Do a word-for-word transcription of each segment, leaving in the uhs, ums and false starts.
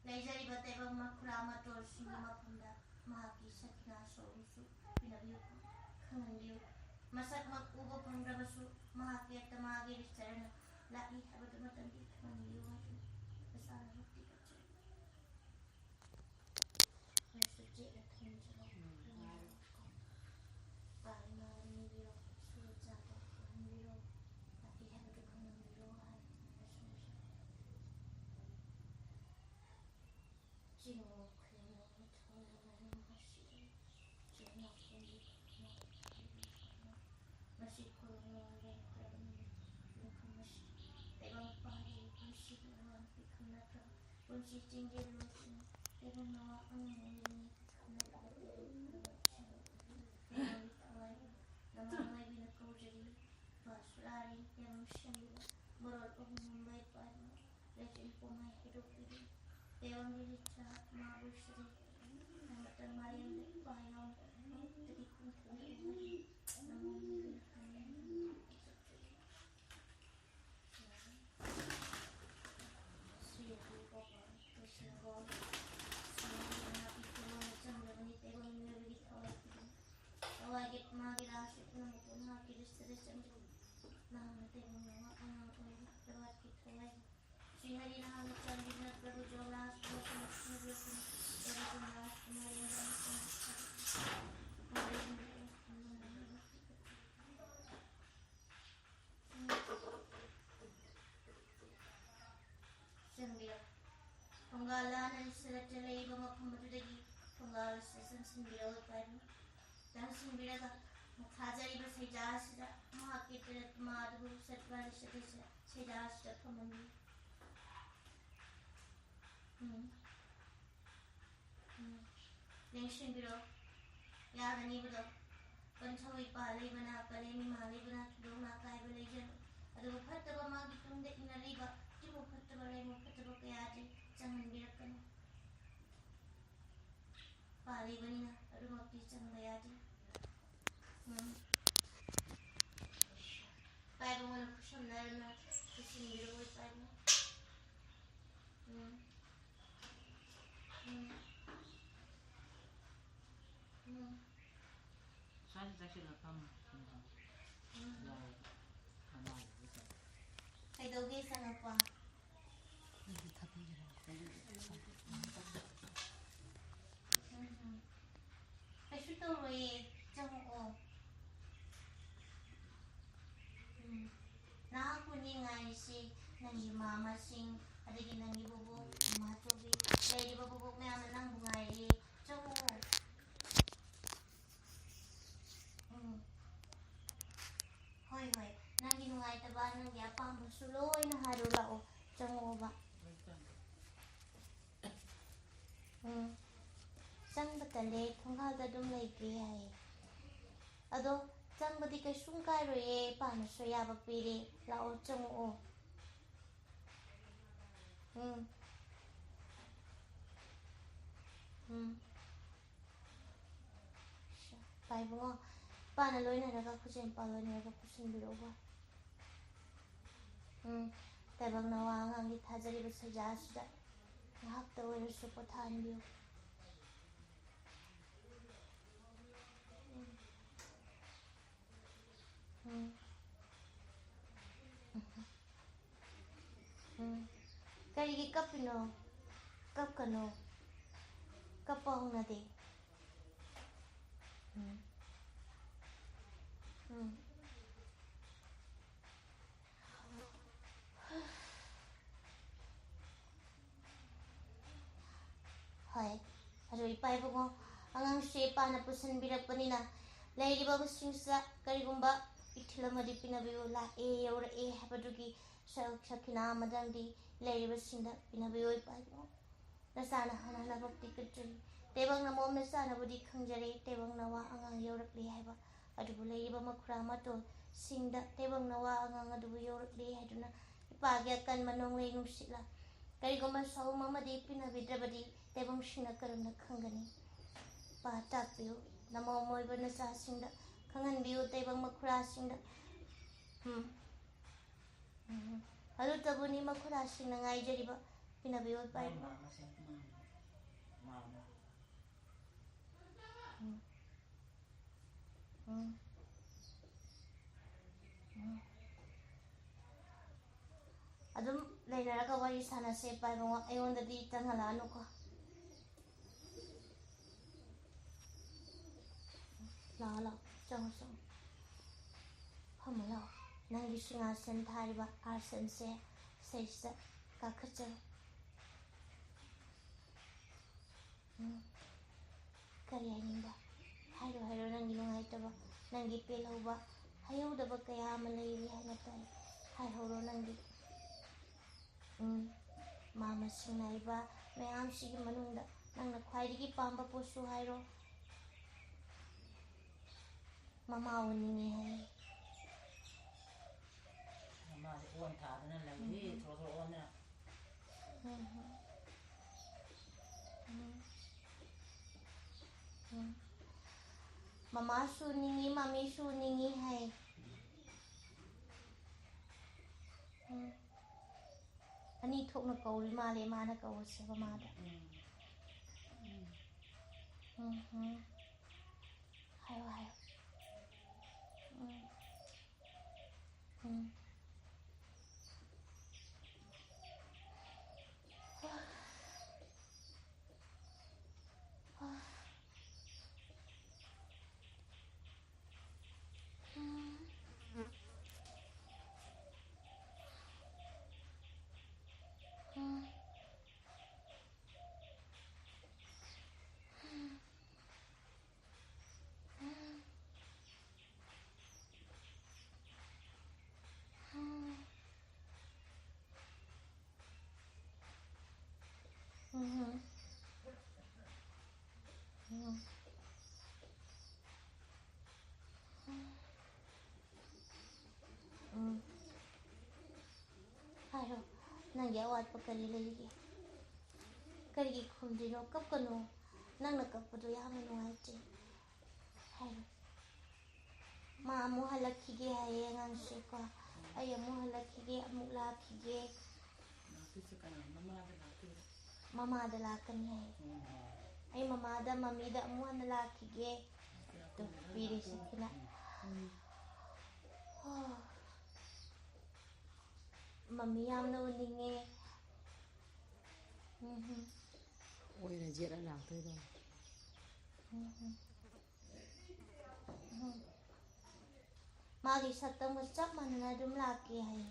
ꯂꯩꯖꯔꯤꯕ ꯇꯥꯏꯕꯪ ꯃꯈꯨꯔꯥ ꯃꯇꯣꯜꯁꯤꯡꯒꯤ ꯃꯐꯝꯗ ꯃꯍꯥꯛꯀꯤ ꯁꯈꯤꯅꯥ ꯁꯣꯔꯨꯝꯁꯨ ꯄꯤꯅꯕꯤꯌꯨ, ꯈꯪꯍꯟꯕꯤꯌꯨ꯫ ꯃꯁꯛꯃꯛ ꯎꯕ ꯐꯪꯗ꯭ꯔꯕꯁꯨ ꯃꯍꯥꯛꯀꯤ ꯑꯇꯃꯥꯒꯤ ꯔꯤꯁꯇꯔꯅ ꯂꯥꯛꯏ ꯍꯥꯏꯕꯗꯨꯃꯇꯪꯗꯤ ꯈꯪꯍꯟꯕꯤꯌꯨ ꯍꯥꯏꯗꯨꯅ ꯃꯁꯥꯅ ꯃꯨꯛꯇꯤ ꯀꯠꯆꯔꯤ꯫ ꯅꯣꯏꯁꯨ ꯆꯦꯠꯅ ꯊꯝꯖꯔꯣ꯫ ꯄꯥꯔꯤ ꯃꯥꯔꯤ ꯅꯤꯕꯤꯔꯣ, ꯁꯨꯔ ꯆꯥꯕ ꯈꯪꯍꯟꯕꯤꯔꯣ, ꯐꯠꯇꯦ ꯍꯥꯏꯕꯗꯨ ꯈꯪꯍꯟꯕꯤꯔꯣ ꯍꯥꯏꯅ ꯅꯣꯏꯁꯨ ꯆꯤꯡꯉꯨ ꯈꯨꯔꯨꯝꯃꯨ ꯊꯧꯔꯝ ꯃꯁꯤ ꯆꯤꯡꯉꯨ ꯈꯨꯔꯨꯝꯃꯨ ꯃꯁꯤ ꯈꯨꯔꯨꯝꯃꯨ ꯂꯦꯞꯈ꯭ꯔꯕꯅꯤ꯫ ꯃꯐꯝ ꯑꯁꯤ ꯇꯥꯏꯕꯪ ꯄꯥꯜꯂꯤ ꯄꯨꯟꯁꯤꯒꯤ ꯑꯋꯥꯡ ꯄꯤꯈꯝ ꯅꯠꯇ꯭ꯔꯕ ꯄꯨꯟꯁꯤ ꯆꯤꯡꯒꯤ ꯂꯣꯏꯁꯤꯡ ꯇꯥꯏꯕꯪ ꯅꯋꯥ ꯑꯉꯥꯡ ꯑꯣꯏꯔꯤꯉꯩ ꯄꯤꯈꯝ ꯅꯠꯇ꯭ꯔꯕ ꯇꯥꯏꯕꯪ ꯇꯥꯏꯕꯪꯒꯤ ꯊꯋꯥꯏ ꯅꯃꯥ ꯃꯥꯏꯕꯤꯅ ꯀꯧꯖꯔꯤ꯫ ꯄꯥꯁꯨꯔꯥꯔꯤ ꯇꯥꯏꯕꯪ ꯁꯦꯝꯕꯤꯕ ꯃꯔꯣꯜ ꯑꯍꯨꯝ ꯃꯨꯝꯕꯥꯏ ꯄꯥꯏꯕ ꯂꯩꯆꯤꯟ ꯄꯨꯝꯍꯩ ꯍꯩꯗꯣꯛꯄꯤꯔꯤ꯫ ꯇꯥꯏꯕꯪꯒꯤ ꯂꯤꯆꯠ ꯃꯥꯕꯨ ꯁꯤꯔꯤ ꯑꯃꯇ ꯃꯥꯂꯦꯝꯗ ꯏꯄꯥ ꯌꯥꯎꯅ ꯑꯃꯨꯛꯇꯗꯤ ꯀꯨꯝꯊꯣꯛꯂꯛꯎ ꯍꯥꯏꯔꯤ꯫ ꯅꯃꯣ ꯃꯤꯒꯤ ꯍꯥꯏꯔꯤ꯫ ꯁ꯭ꯔꯤ ꯍꯔꯤ ꯒꯣꯕꯤꯟꯗ ꯀ꯭ꯔꯤꯁꯅ ꯒꯣꯕꯤꯟꯗ ꯁ꯭ꯔꯤ ꯍꯔꯤ ꯃꯅꯥꯛꯀꯤ ꯈꯨꯕꯝꯗ ꯆꯪꯂꯕꯅꯤ꯫ ꯇꯥꯏꯕꯪ ꯃꯤꯑꯣꯏꯕꯒꯤ ꯊꯋꯥꯏ ꯈꯨꯗꯤꯡ ꯊꯋꯥꯏꯒꯤ ꯃꯥꯒꯤ ꯔꯥꯁ ꯄꯨꯝꯅꯃꯛꯄꯨ ꯃꯍꯥꯛꯀꯤ ꯔꯤꯁꯇꯗ ꯆꯪꯖꯩ꯫ ꯃꯍꯥꯛꯅ ꯇꯥꯏꯕꯪ ꯅꯋꯥ ꯑꯉꯥꯡ ꯑꯣꯏꯔꯤ ꯄ꯭ꯔꯚꯥꯠꯀꯤ ꯊꯋꯥꯏ ꯁ꯭ꯔꯤ ꯍꯔꯤ ꯅꯍꯥꯛꯅ ꯆꯥꯟꯕꯤꯗꯨꯅ ꯄ꯭ꯔꯚꯨ ꯖꯣꯒꯅꯥꯊ ꯂꯣꯀꯅ ꯄ꯭ꯔꯚꯨ ꯖꯣꯒꯅꯥꯊ ꯃꯥꯂꯦꯝꯗ ꯑꯃꯨꯛ ꯍꯟꯅ ꯆꯪꯕꯤꯔꯣ꯫ ꯊꯣꯡꯒꯥꯜ ꯂꯥꯟꯅ ꯂꯤꯁꯤꯜꯂꯛꯇ ꯂꯩꯔꯤꯕ ꯃꯐꯝ ꯑꯗꯨꯗꯒꯤ ꯊꯣꯡꯒꯥꯜ ꯑꯁꯤꯗ ꯆꯪꯁꯤꯟꯕꯤꯔꯛꯎ ꯏꯄꯥ ꯏꯕꯨꯡ꯫ ꯆꯪꯁꯤꯟꯕꯤꯔꯒ ꯊꯥꯖꯔꯤꯕ ꯁꯩꯖꯥ ꯑꯁꯤꯗ ꯃꯍꯥꯛꯀꯤ ꯇꯔꯠꯃꯥ ꯑꯗꯨꯕꯨ ꯁꯠꯄꯥꯔꯤꯁꯠ ꯑꯁꯤꯗ ꯁꯩꯖꯥ ꯑꯁꯤꯗ ꯐꯝꯍꯟꯕꯤꯌꯨ꯫ ꯎꯝ꯫ ꯎꯝ꯫ ꯂꯦꯡꯁꯤꯟꯕꯤꯔꯣ꯫ ꯌꯥꯒꯅꯤꯕꯗꯣ꯫ ꯀꯟꯊꯧ ꯏꯄꯥ ꯂꯩꯕꯅ ꯀꯂꯦꯝ ꯏꯃꯥ ꯂꯩꯕꯅ ꯊꯣꯏꯗꯣꯛꯅ ꯑꯀꯥꯏꯕ ꯂꯩꯖꯔꯣꯏ꯫ ꯑꯗꯨꯕꯨ ꯐꯠꯇꯕ ꯃꯥꯒꯤ ꯇꯨꯡꯗ ꯏꯟꯅꯔꯤꯕ ꯇꯤꯟꯃꯨ ꯐꯠꯇꯕ ꯂꯩꯃꯨ ꯐꯠꯇꯕ ꯀꯌꯥꯗꯤ ꯆꯪꯍꯟꯕꯤꯔꯛꯀꯅꯨ꯫ ꯄꯥꯜꯂꯤꯕꯅꯤꯅ ꯑꯗꯨꯃꯛꯇꯤ ꯆꯪꯕ ꯌꯥꯗꯦ꯫ ꯎꯝ꯫ ꯄꯥꯏꯕꯉꯣꯟꯗ ꯈꯨꯠꯁꯝꯅꯔꯅ ꯈꯨꯠꯁꯤꯟꯕꯤꯔꯛꯑꯣ ꯄꯥꯏꯕꯉꯣ꯫ ꯎꯝ꯫ ꯆꯥꯁꯤꯜꯂ ꯐꯝꯃꯣ꯫ ꯎꯝ꯫ ꯌꯥꯔꯦ꯫ ꯃꯃꯥꯒꯤꯗꯤ ꯇꯧ꯫ ꯀꯩꯗꯧꯒꯦ ꯏꯆꯥꯅꯨꯄꯥ? ꯑꯩꯗꯤ ꯊꯥꯕꯤꯔꯦ꯫ ꯎꯝ, ꯎꯝ꯫ ꯀꯩꯁꯨ ꯇꯧꯔꯣꯏꯌꯦ, ꯆꯪꯉꯛꯑꯣ꯫ ꯎꯝ꯫ ꯅꯍꯥꯛꯄꯨꯅꯤ ꯉꯥꯏꯔꯤꯁꯤ, ꯅꯪꯒꯤ ꯃꯃꯥꯁꯤꯡ, ꯑꯗꯒꯤ ꯅꯪꯒꯤ ꯕꯣꯕꯣꯛ, ꯃꯃꯥꯆꯧꯕꯤ, ꯂꯩꯔꯤꯕ ꯕꯣꯕꯣꯛ ꯃꯌꯥꯝꯅ ꯅꯪꯕꯨ ꯉꯥꯏꯔꯤ꯫ ꯆꯪꯉꯛꯑꯣ꯫ ꯎꯝ꯫ ꯍꯣꯏ, ꯍꯣꯏ꯫ ꯅꯪꯒꯤ ꯅꯨꯡꯉꯥꯏꯇꯕ, ꯅꯪꯒꯤ ꯑꯄꯥꯝꯕꯁꯨ ꯂꯣꯏꯅ ꯍꯥꯏꯔꯣ ꯂꯥꯛꯑꯣ꯫ ꯆꯪꯉꯛꯑꯣꯕ꯫ ꯎꯝ꯫ ꯆꯪꯕ ꯇꯜꯂꯦ, ꯊꯣꯡꯒꯥꯜꯗ ꯑꯗꯨꯝ ꯂꯩꯒꯦ ꯍꯥꯏꯌꯦ꯫ ꯑꯗꯣ ꯆꯪꯕꯗꯤ ꯀꯩꯁꯨꯝ ꯀꯥꯏꯔꯣꯏꯌꯦ, ꯏꯄꯥꯅꯁꯨ ꯑꯌꯥꯕ ꯄꯤꯔꯦ꯫ ꯂꯥꯛꯑꯣ, ꯆꯪꯉꯛꯑꯣ꯫ ꯎꯝ꯫ ꯎꯝ꯫ ꯄꯥ ꯏꯕꯨꯡꯉꯣ, ꯏꯄꯥꯅ ꯂꯣꯏꯅꯔꯒ, ꯈꯨꯖꯦꯟ ꯏꯄꯥ ꯂꯣꯏꯅꯔꯒ ꯄꯨꯁꯤꯟꯕꯤꯔꯛꯎꯕ꯫ ꯎꯝ, ꯇꯥꯏꯕꯪ ꯅꯋꯥ ꯑꯉꯥꯡꯒꯤ ꯊꯥꯖꯔꯤꯕ ꯁꯩꯖꯥ ꯑꯁꯤꯗ ꯉꯥꯏꯍꯥꯛꯇ ꯑꯣꯏꯔꯁꯨ ꯄꯣꯊꯥꯍꯟꯕꯤꯌꯨ꯫ ꯎꯝ꯫ ꯎꯝ꯫ ꯎꯝ꯫ ꯀꯔꯤꯒꯤ ꯀꯞꯄꯤꯅꯣ? ꯀꯞꯀꯅꯣ꯫ ꯀꯞꯄ ꯍꯧꯅꯗꯦ꯫ ꯎꯝ꯫ ꯎꯝ꯫ ꯍꯣꯏ, ꯑꯗꯣ ꯏꯄꯥ ꯏꯕꯨꯡꯉꯣ, ꯑꯉꯥꯡꯁꯦ ꯏꯄꯥꯅ ꯄꯨꯁꯤꯟꯕꯤꯔꯛꯄꯅꯤꯅ, ꯂꯩꯔꯤꯕꯁꯤꯡꯁꯤꯗ ꯀꯔꯤꯒꯨꯝꯕ ꯏꯊꯤꯜ ꯑꯃꯗꯤ ꯄꯤꯅꯕꯤꯌꯨ, ꯂꯥꯛꯑꯦ, ꯌꯧꯔꯛꯑꯦ ꯍꯥꯏꯕꯗꯨꯒꯤ ꯁꯔꯨꯛ ꯁꯈꯤꯅꯥ ꯑꯃꯗꯪꯗꯤ ꯂꯩꯔꯤꯕꯁꯤꯡꯗ ꯄꯤꯅꯕꯤꯌꯨ, ꯏꯄꯥ ꯏꯕꯨꯡꯉꯣ꯫ ꯅꯆꯥꯅ ꯍꯥꯟꯅ ꯍꯥꯟꯅ ꯚꯛꯇꯤ ꯀꯠꯆꯔꯤ꯫ ꯇꯥꯏꯕꯪ ꯅꯃꯣꯝ ꯅꯆꯥꯅꯕꯨꯗꯤ ꯈꯪꯖꯔꯦ, ꯇꯥꯏꯕꯪ ꯅꯋꯥ ꯑꯉꯥꯡ ꯌꯧꯔꯛꯂꯦ ꯍꯥꯏꯕ꯫ ꯑꯗꯨꯕꯨ ꯂꯩꯔꯤꯕ ꯃꯈꯨꯔꯥ ꯃꯇꯣꯜꯁꯤꯡꯗ ꯇꯥꯏꯕꯪ ꯅꯋꯥ ꯑꯉꯥꯡ ꯑꯗꯨꯕꯨ ꯌꯧꯔꯛꯂꯦ ꯍꯥꯏꯗꯨꯅ ꯏꯄꯥꯒꯤ ꯑꯀꯟꯕ ꯅꯣꯡꯂꯩ ꯅꯨꯡꯁꯤꯠꯂ ꯀꯔꯤꯒꯨꯝꯕ ꯁꯑꯣꯝ ꯑꯃꯗꯤ ꯄꯤꯅꯕꯤꯗ꯭ꯔꯕꯗꯤ ꯇꯥꯏꯕꯪꯁꯤꯡꯅ ꯀꯔꯝꯅ ꯈꯪꯒꯅꯤ? ꯏꯄꯥ ꯇꯥꯛꯄꯤꯌꯨ, ꯅꯃꯣꯝ ꯑꯣꯏꯕ ꯅꯆꯥꯁꯤꯡꯗ ꯈꯪꯍꯟꯕꯤꯌꯨ, ꯇꯥꯏꯕꯪ ꯃꯈꯨꯔꯥꯁꯤꯡꯗ꯫ ꯎꯝ꯫ ꯎꯝ꯫ ꯑꯗꯨꯇꯕꯨꯅꯤ ꯃꯈꯨꯔꯥꯁꯤꯡꯅ ꯉꯥꯏꯖꯔꯤꯕ, ꯄꯤꯅꯕꯤꯌꯨ, ꯏꯄꯥ ꯏꯄꯨ꯫ ꯎꯝ꯫ ꯎꯝ꯫ ꯎꯝ꯫ ꯑꯗꯨꯝ ꯂꯩꯅꯔꯒ ꯋꯥꯔꯤ ꯁꯥꯟꯅꯁꯦ, ꯄꯥꯏꯕ ꯋꯥ-, ꯑꯩꯉꯣꯟꯗꯗꯤ ꯆꯪꯍꯜꯂꯛꯑꯅꯨꯀꯣ꯫ ꯂꯥꯛꯑꯣ, ꯂꯥꯛꯑꯣ, ꯆꯪꯉꯣ, ꯆꯪꯉꯣ꯫ ꯐꯝꯃꯣ, ꯂꯥꯛꯑꯣ꯫ ꯅꯪꯒꯤ ꯁꯤꯡꯍꯥꯁꯟ ꯊꯥꯔꯤꯕ ꯑꯥꯁꯟꯁꯦ ꯁꯤꯗꯩꯁꯤꯗ ꯀꯥꯈꯠꯆꯔꯣ꯫ ꯎꯝ꯫ ꯀꯔꯤ ꯍꯥꯏꯅꯤꯡꯕ? ꯍꯥꯏꯔꯣ, ꯍꯥꯏꯔꯣ, ꯅꯪꯒꯤ ꯅꯨꯡꯉꯥꯏꯇꯕ, ꯅꯪꯒꯤ ꯄꯦꯜꯍꯧꯕ, ꯍꯥꯏꯍꯧꯗꯕ ꯀꯌꯥ ꯑꯃ ꯂꯩꯔꯤ ꯍꯥꯏꯅ ꯇꯥꯏ꯫ ꯍꯥꯏꯍꯧꯔꯣ ꯅꯪꯒꯤ꯫ ꯎꯝ꯫ ꯃꯥ ꯃꯁꯤꯡ ꯅꯥꯏꯕ ꯃꯌꯥꯝꯁꯤꯒꯤ ꯃꯅꯨꯡꯗ ꯅꯪꯅ ꯈ꯭ꯋꯥꯏꯗꯒꯤ ꯄꯥꯝꯕ ꯄꯣꯠꯁꯨ ꯍꯥꯏꯔꯣ꯫ ꯃꯃꯥ ꯑꯣꯟꯅꯤꯡꯉꯦ ꯍꯥꯏ꯫ ꯃꯃꯥꯁꯦ ꯑꯣꯟ ꯊꯥꯗꯅ ꯂꯩꯔꯤ, ꯎꯝ꯫ ꯊꯣꯔꯣ ꯊꯣꯔꯣ ꯑꯣꯟꯗꯅ꯫ ꯎꯝ꯫ ꯎꯝ꯫ ꯎꯝ꯫ ꯃꯃꯥꯁꯨ ꯅꯤꯡꯉꯤ, ꯃꯃꯤꯁꯨ ꯅꯤꯡꯉꯤ ꯍꯥꯏ꯫ ꯎꯝ꯫ ꯑꯅꯤ ꯊꯣꯛꯅ ꯀꯧꯔꯤ ꯃꯥꯜꯂꯦ, ꯃꯥꯅ ꯀꯧꯕꯁꯦ ꯃꯃꯥꯗ꯫ ꯎꯝ꯫ ꯎꯝ꯫ ꯎꯝ, ꯎꯝ꯫ ꯍꯥꯏꯌꯣ, ꯍꯥꯏꯌꯣ꯫ ꯎꯝ꯫ ꯎꯝ꯫ ꯎꯝ꯫ ꯎꯝ꯫ ꯎꯝ꯫ ꯍꯥꯏꯔꯣ, ꯅꯪꯒꯤ ꯑꯋꯥꯠꯄ ꯀꯔꯤ ꯂꯩꯔꯤꯒꯦ? ꯀꯔꯤꯒꯤ ꯈꯨꯝꯗ꯭ꯔꯤꯅꯣ? ꯀꯞꯀꯅꯨ꯫ ꯅꯪꯅ ꯀꯞꯄꯗꯣ ꯌꯥꯝꯅ ꯅꯨꯡꯉꯥꯏꯇꯦ꯫ ꯍꯥꯏꯔꯣ꯫ ꯃꯥ ꯑꯃꯨꯛ ꯍꯜꯂꯛꯈꯤꯒꯦ ꯍꯥꯏꯌꯦ ꯑꯉꯥꯡꯁꯦꯀꯣ꯫ ꯑꯩ ꯑꯃꯨꯛ ꯍꯜꯂꯛꯈꯤꯒꯦ, ꯑꯃꯨꯛ ꯂꯥꯛꯈꯤꯒꯦ꯫ ꯂꯥꯛꯇꯣꯏꯁꯦ ꯀꯅꯥ? ꯃꯃꯥꯗ ꯂꯥꯛꯇꯣꯏꯔꯣ? ꯃꯃꯥꯗ ꯂꯥꯛꯀꯅꯤ ꯍꯥꯏꯌꯦ꯫ ꯎꯝ꯫ ꯑꯩ ꯃꯃꯥꯗ, ꯃꯃꯤꯗ ꯑꯃꯨꯛ ꯍꯟꯅ ꯂꯥꯛꯈꯤꯒꯦ꯫ ꯂꯥꯛꯀꯦ, ꯂꯥꯛꯀꯦ꯫ ꯄꯤꯔꯤꯁꯤꯅ꯫ ꯃꯃꯤ ꯌꯥꯝꯅ ꯎꯅꯤꯡꯉꯦ꯫ ꯎꯝ꯫ ꯑꯣꯏꯅ ꯌꯦꯠꯂ ꯂꯥꯛꯇꯣꯏꯔꯣ? ꯎꯝ꯫ ꯃꯥꯒꯤ ꯁꯛꯇꯝꯒ ꯆꯞ ꯃꯥꯟꯅꯅ ꯑꯗꯨꯝ ꯂꯥꯛꯀꯦ ꯍꯥꯏꯌꯦ꯫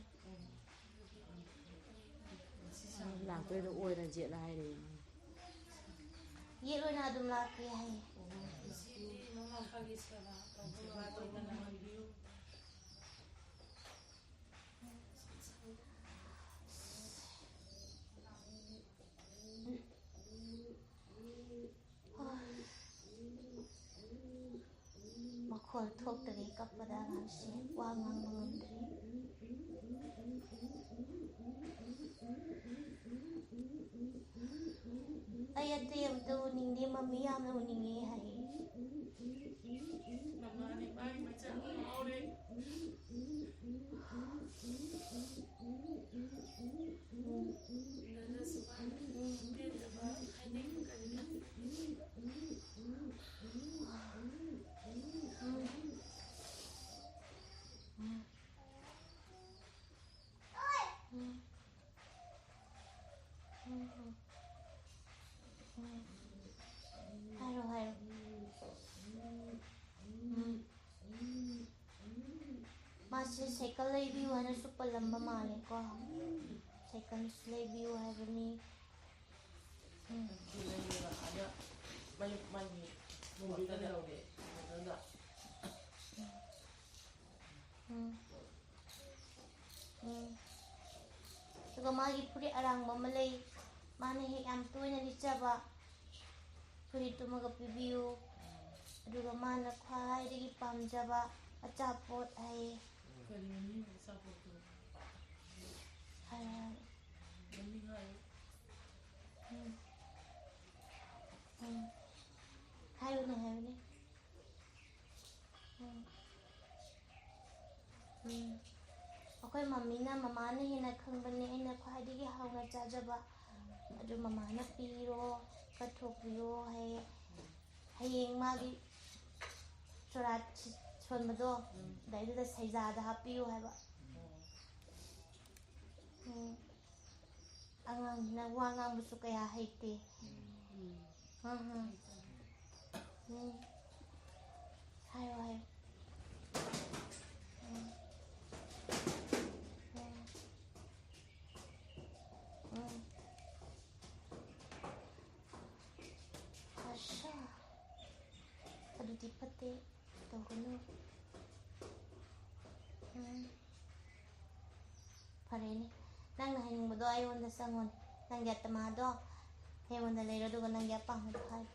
ꯂꯥꯛꯇꯣꯏꯗꯣ ꯑꯣꯏꯅ ꯌꯦꯠꯂ ꯍꯥꯏꯔꯦ꯫ ꯌꯦꯠ ꯑꯣꯏꯅ ꯑꯗꯨꯝ ꯂꯥꯛꯀꯦ ꯍꯥꯏꯌꯦ꯫ ꯃꯈꯣꯜ ꯊꯣꯛꯇꯔꯦ ꯀꯞꯄꯗ ꯑꯉꯥꯡꯁꯦ ꯋꯥ ꯉꯥꯡꯕ ꯉꯝꯗ꯭ꯔꯦ꯫ ꯑꯩ ꯑꯇꯩ ꯑꯝꯇ ꯎꯅꯤꯡꯗꯦ, ꯃꯃꯤ ꯌꯥꯝꯅ ꯎꯅꯤꯡꯉꯦ ꯍꯥꯏꯌꯦ꯫ ꯃꯃꯥꯅꯦ ꯃꯥꯒꯤ ꯃꯆꯥ ꯉꯥꯎꯔꯦ꯫ ꯍꯥꯏꯔꯣ, ꯍꯥꯏꯔꯣ꯫ ꯎꯝ꯫ ꯃꯥꯁꯦ ꯁꯥꯏꯀꯜ ꯂꯩꯕꯤꯌꯨ ꯍꯥꯏꯅꯁꯨ ꯄꯜꯂꯝꯕ ꯃꯥꯜꯂꯦꯀꯣ꯫ ꯁꯥꯏꯀꯜꯁꯨ ꯂꯩꯕꯤꯌꯨ ꯍꯥꯏꯕꯅꯤ꯫ ꯎꯝ꯫ ꯑꯗꯨ ꯂꯩꯌꯦꯕ, ꯑꯗ ꯃꯌꯨꯝ ꯃꯥꯒꯤ ꯃꯣꯕꯤꯜꯗ ꯂꯩꯍꯧꯔꯦ꯫ ꯑꯗꯨꯗ ꯎꯝ꯫ ꯎꯝ꯫ ꯑꯗꯨꯒ ꯃꯥꯒꯤ ꯐꯨꯔꯤꯠ ꯑꯔꯥꯡꯕ ꯑꯃ ꯂꯩ, ꯃꯥꯅ ꯍꯦꯛ ꯌꯥꯝ ꯇꯣꯏꯅ ꯂꯤꯠꯆꯕ ꯐꯨꯔꯤꯠꯇꯨꯃꯒ ꯄꯤꯕꯤꯌꯨ꯫ ꯑꯗꯨꯒ ꯃꯥꯅ ꯈ꯭ꯋꯥꯏꯗꯒꯤ ꯄꯥꯝꯖꯕ ꯑꯆꯥꯄꯣꯠ ꯍꯥꯏꯌꯦ꯫ ꯀꯔꯤ ꯃꯃꯤꯡ ꯑꯆꯥꯄꯣꯠꯇꯣ? ꯍꯥꯏꯔꯣ, ꯍꯥꯏꯔꯣ꯫ ꯃꯃꯤꯡ ꯍꯥꯏꯌꯨ꯫ ꯎꯝ꯫ ꯎꯝ꯫ ꯍꯥꯏꯌꯨꯅꯦ, ꯍꯥꯏꯌꯨꯅꯦ꯫ ꯎꯝ꯫ ꯎꯝ꯫ ꯑꯩꯈꯣꯏ ꯃꯝꯃꯤꯅ, ꯃꯃꯥꯅ ꯍꯦꯟꯅ ꯈꯪꯕꯅꯦ ꯑꯩꯅ ꯈ꯭ꯋꯥꯏꯗꯒꯤ ꯍꯥꯎꯅ ꯆꯥꯖꯕ꯫ ꯑꯗꯨ ꯃꯃꯥꯅ ꯄꯤꯔꯣ, ꯀꯠꯊꯣꯛꯄꯤꯔꯣ ꯍꯥꯏꯌꯦ꯫ ꯍꯌꯦꯡ ꯃꯥꯒꯤ ꯁꯣꯔꯥꯠ ꯁꯤ-, ꯁꯣꯟꯕꯗꯣ, ꯑꯗꯩꯗꯨꯗ ꯁꯩꯖꯥꯗ ꯍꯥꯞꯄꯤꯌꯨ ꯍꯥꯏꯕ꯫ ꯎꯝ꯫ ꯑꯉꯥꯡꯁꯤꯅ ꯋꯥ ꯉꯥꯡꯕꯁꯨ ꯀꯌꯥ ꯍꯩꯇꯦ꯫ ꯎꯝ꯫ ꯎꯝ꯫ ꯍꯥꯏꯌꯣ, ꯍꯥꯏꯌꯣ꯫ ꯎꯝ꯫ ꯎꯝ꯫ ꯎꯝ꯫ ꯑꯁꯥ꯫ ꯑꯗꯨꯗꯤ ꯐꯠꯇꯦ꯫ ꯇꯧꯒꯅꯨ꯫ ꯎꯝ꯫ ꯐꯔꯦꯅꯦ꯫ ꯅꯪꯅ ꯍꯥꯏꯅꯤꯡꯕꯗꯣ ꯑꯩꯉꯣꯟꯗ ꯆꯪꯉꯣꯅꯦ꯫ ꯅꯪꯒꯤ ꯑꯇꯃꯥꯗꯣ ꯑꯩꯉꯣꯟꯗ ꯂꯩꯔꯣ, ꯑꯗꯨꯒ ꯅꯪꯒꯤ ꯑꯄꯥꯝꯕꯗꯣ ꯍꯥꯏꯌꯨ꯫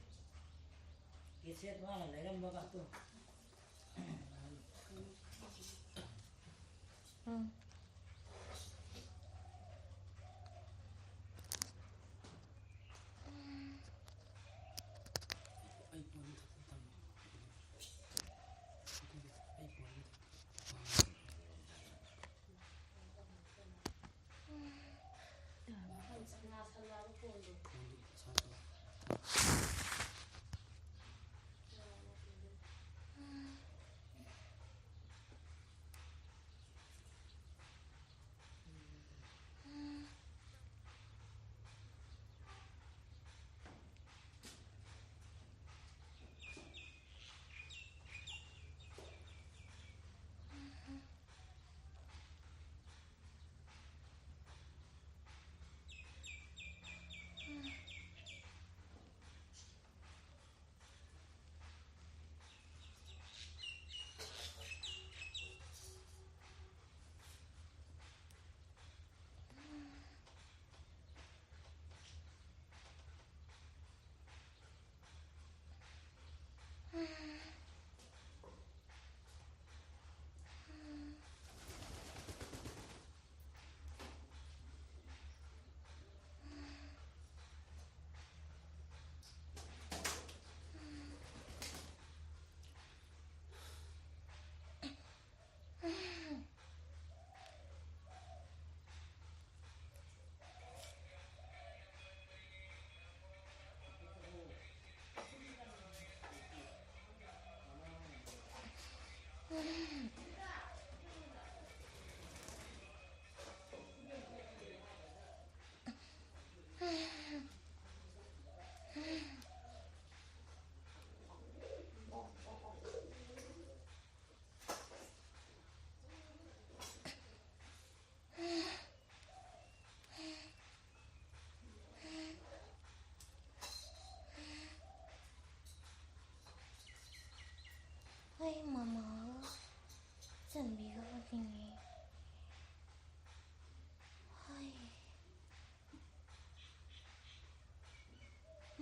ꯀꯦꯁꯦꯠ ꯃꯥꯅ ꯂꯩꯔꯝꯕꯒ ꯑꯗꯨ꯫ ꯎꯝ꯫ ꯑꯩ ꯐꯣꯟ ꯊꯝꯃꯣ꯫ ꯑꯩ ꯐꯣꯟ ꯊꯝꯃꯣ꯫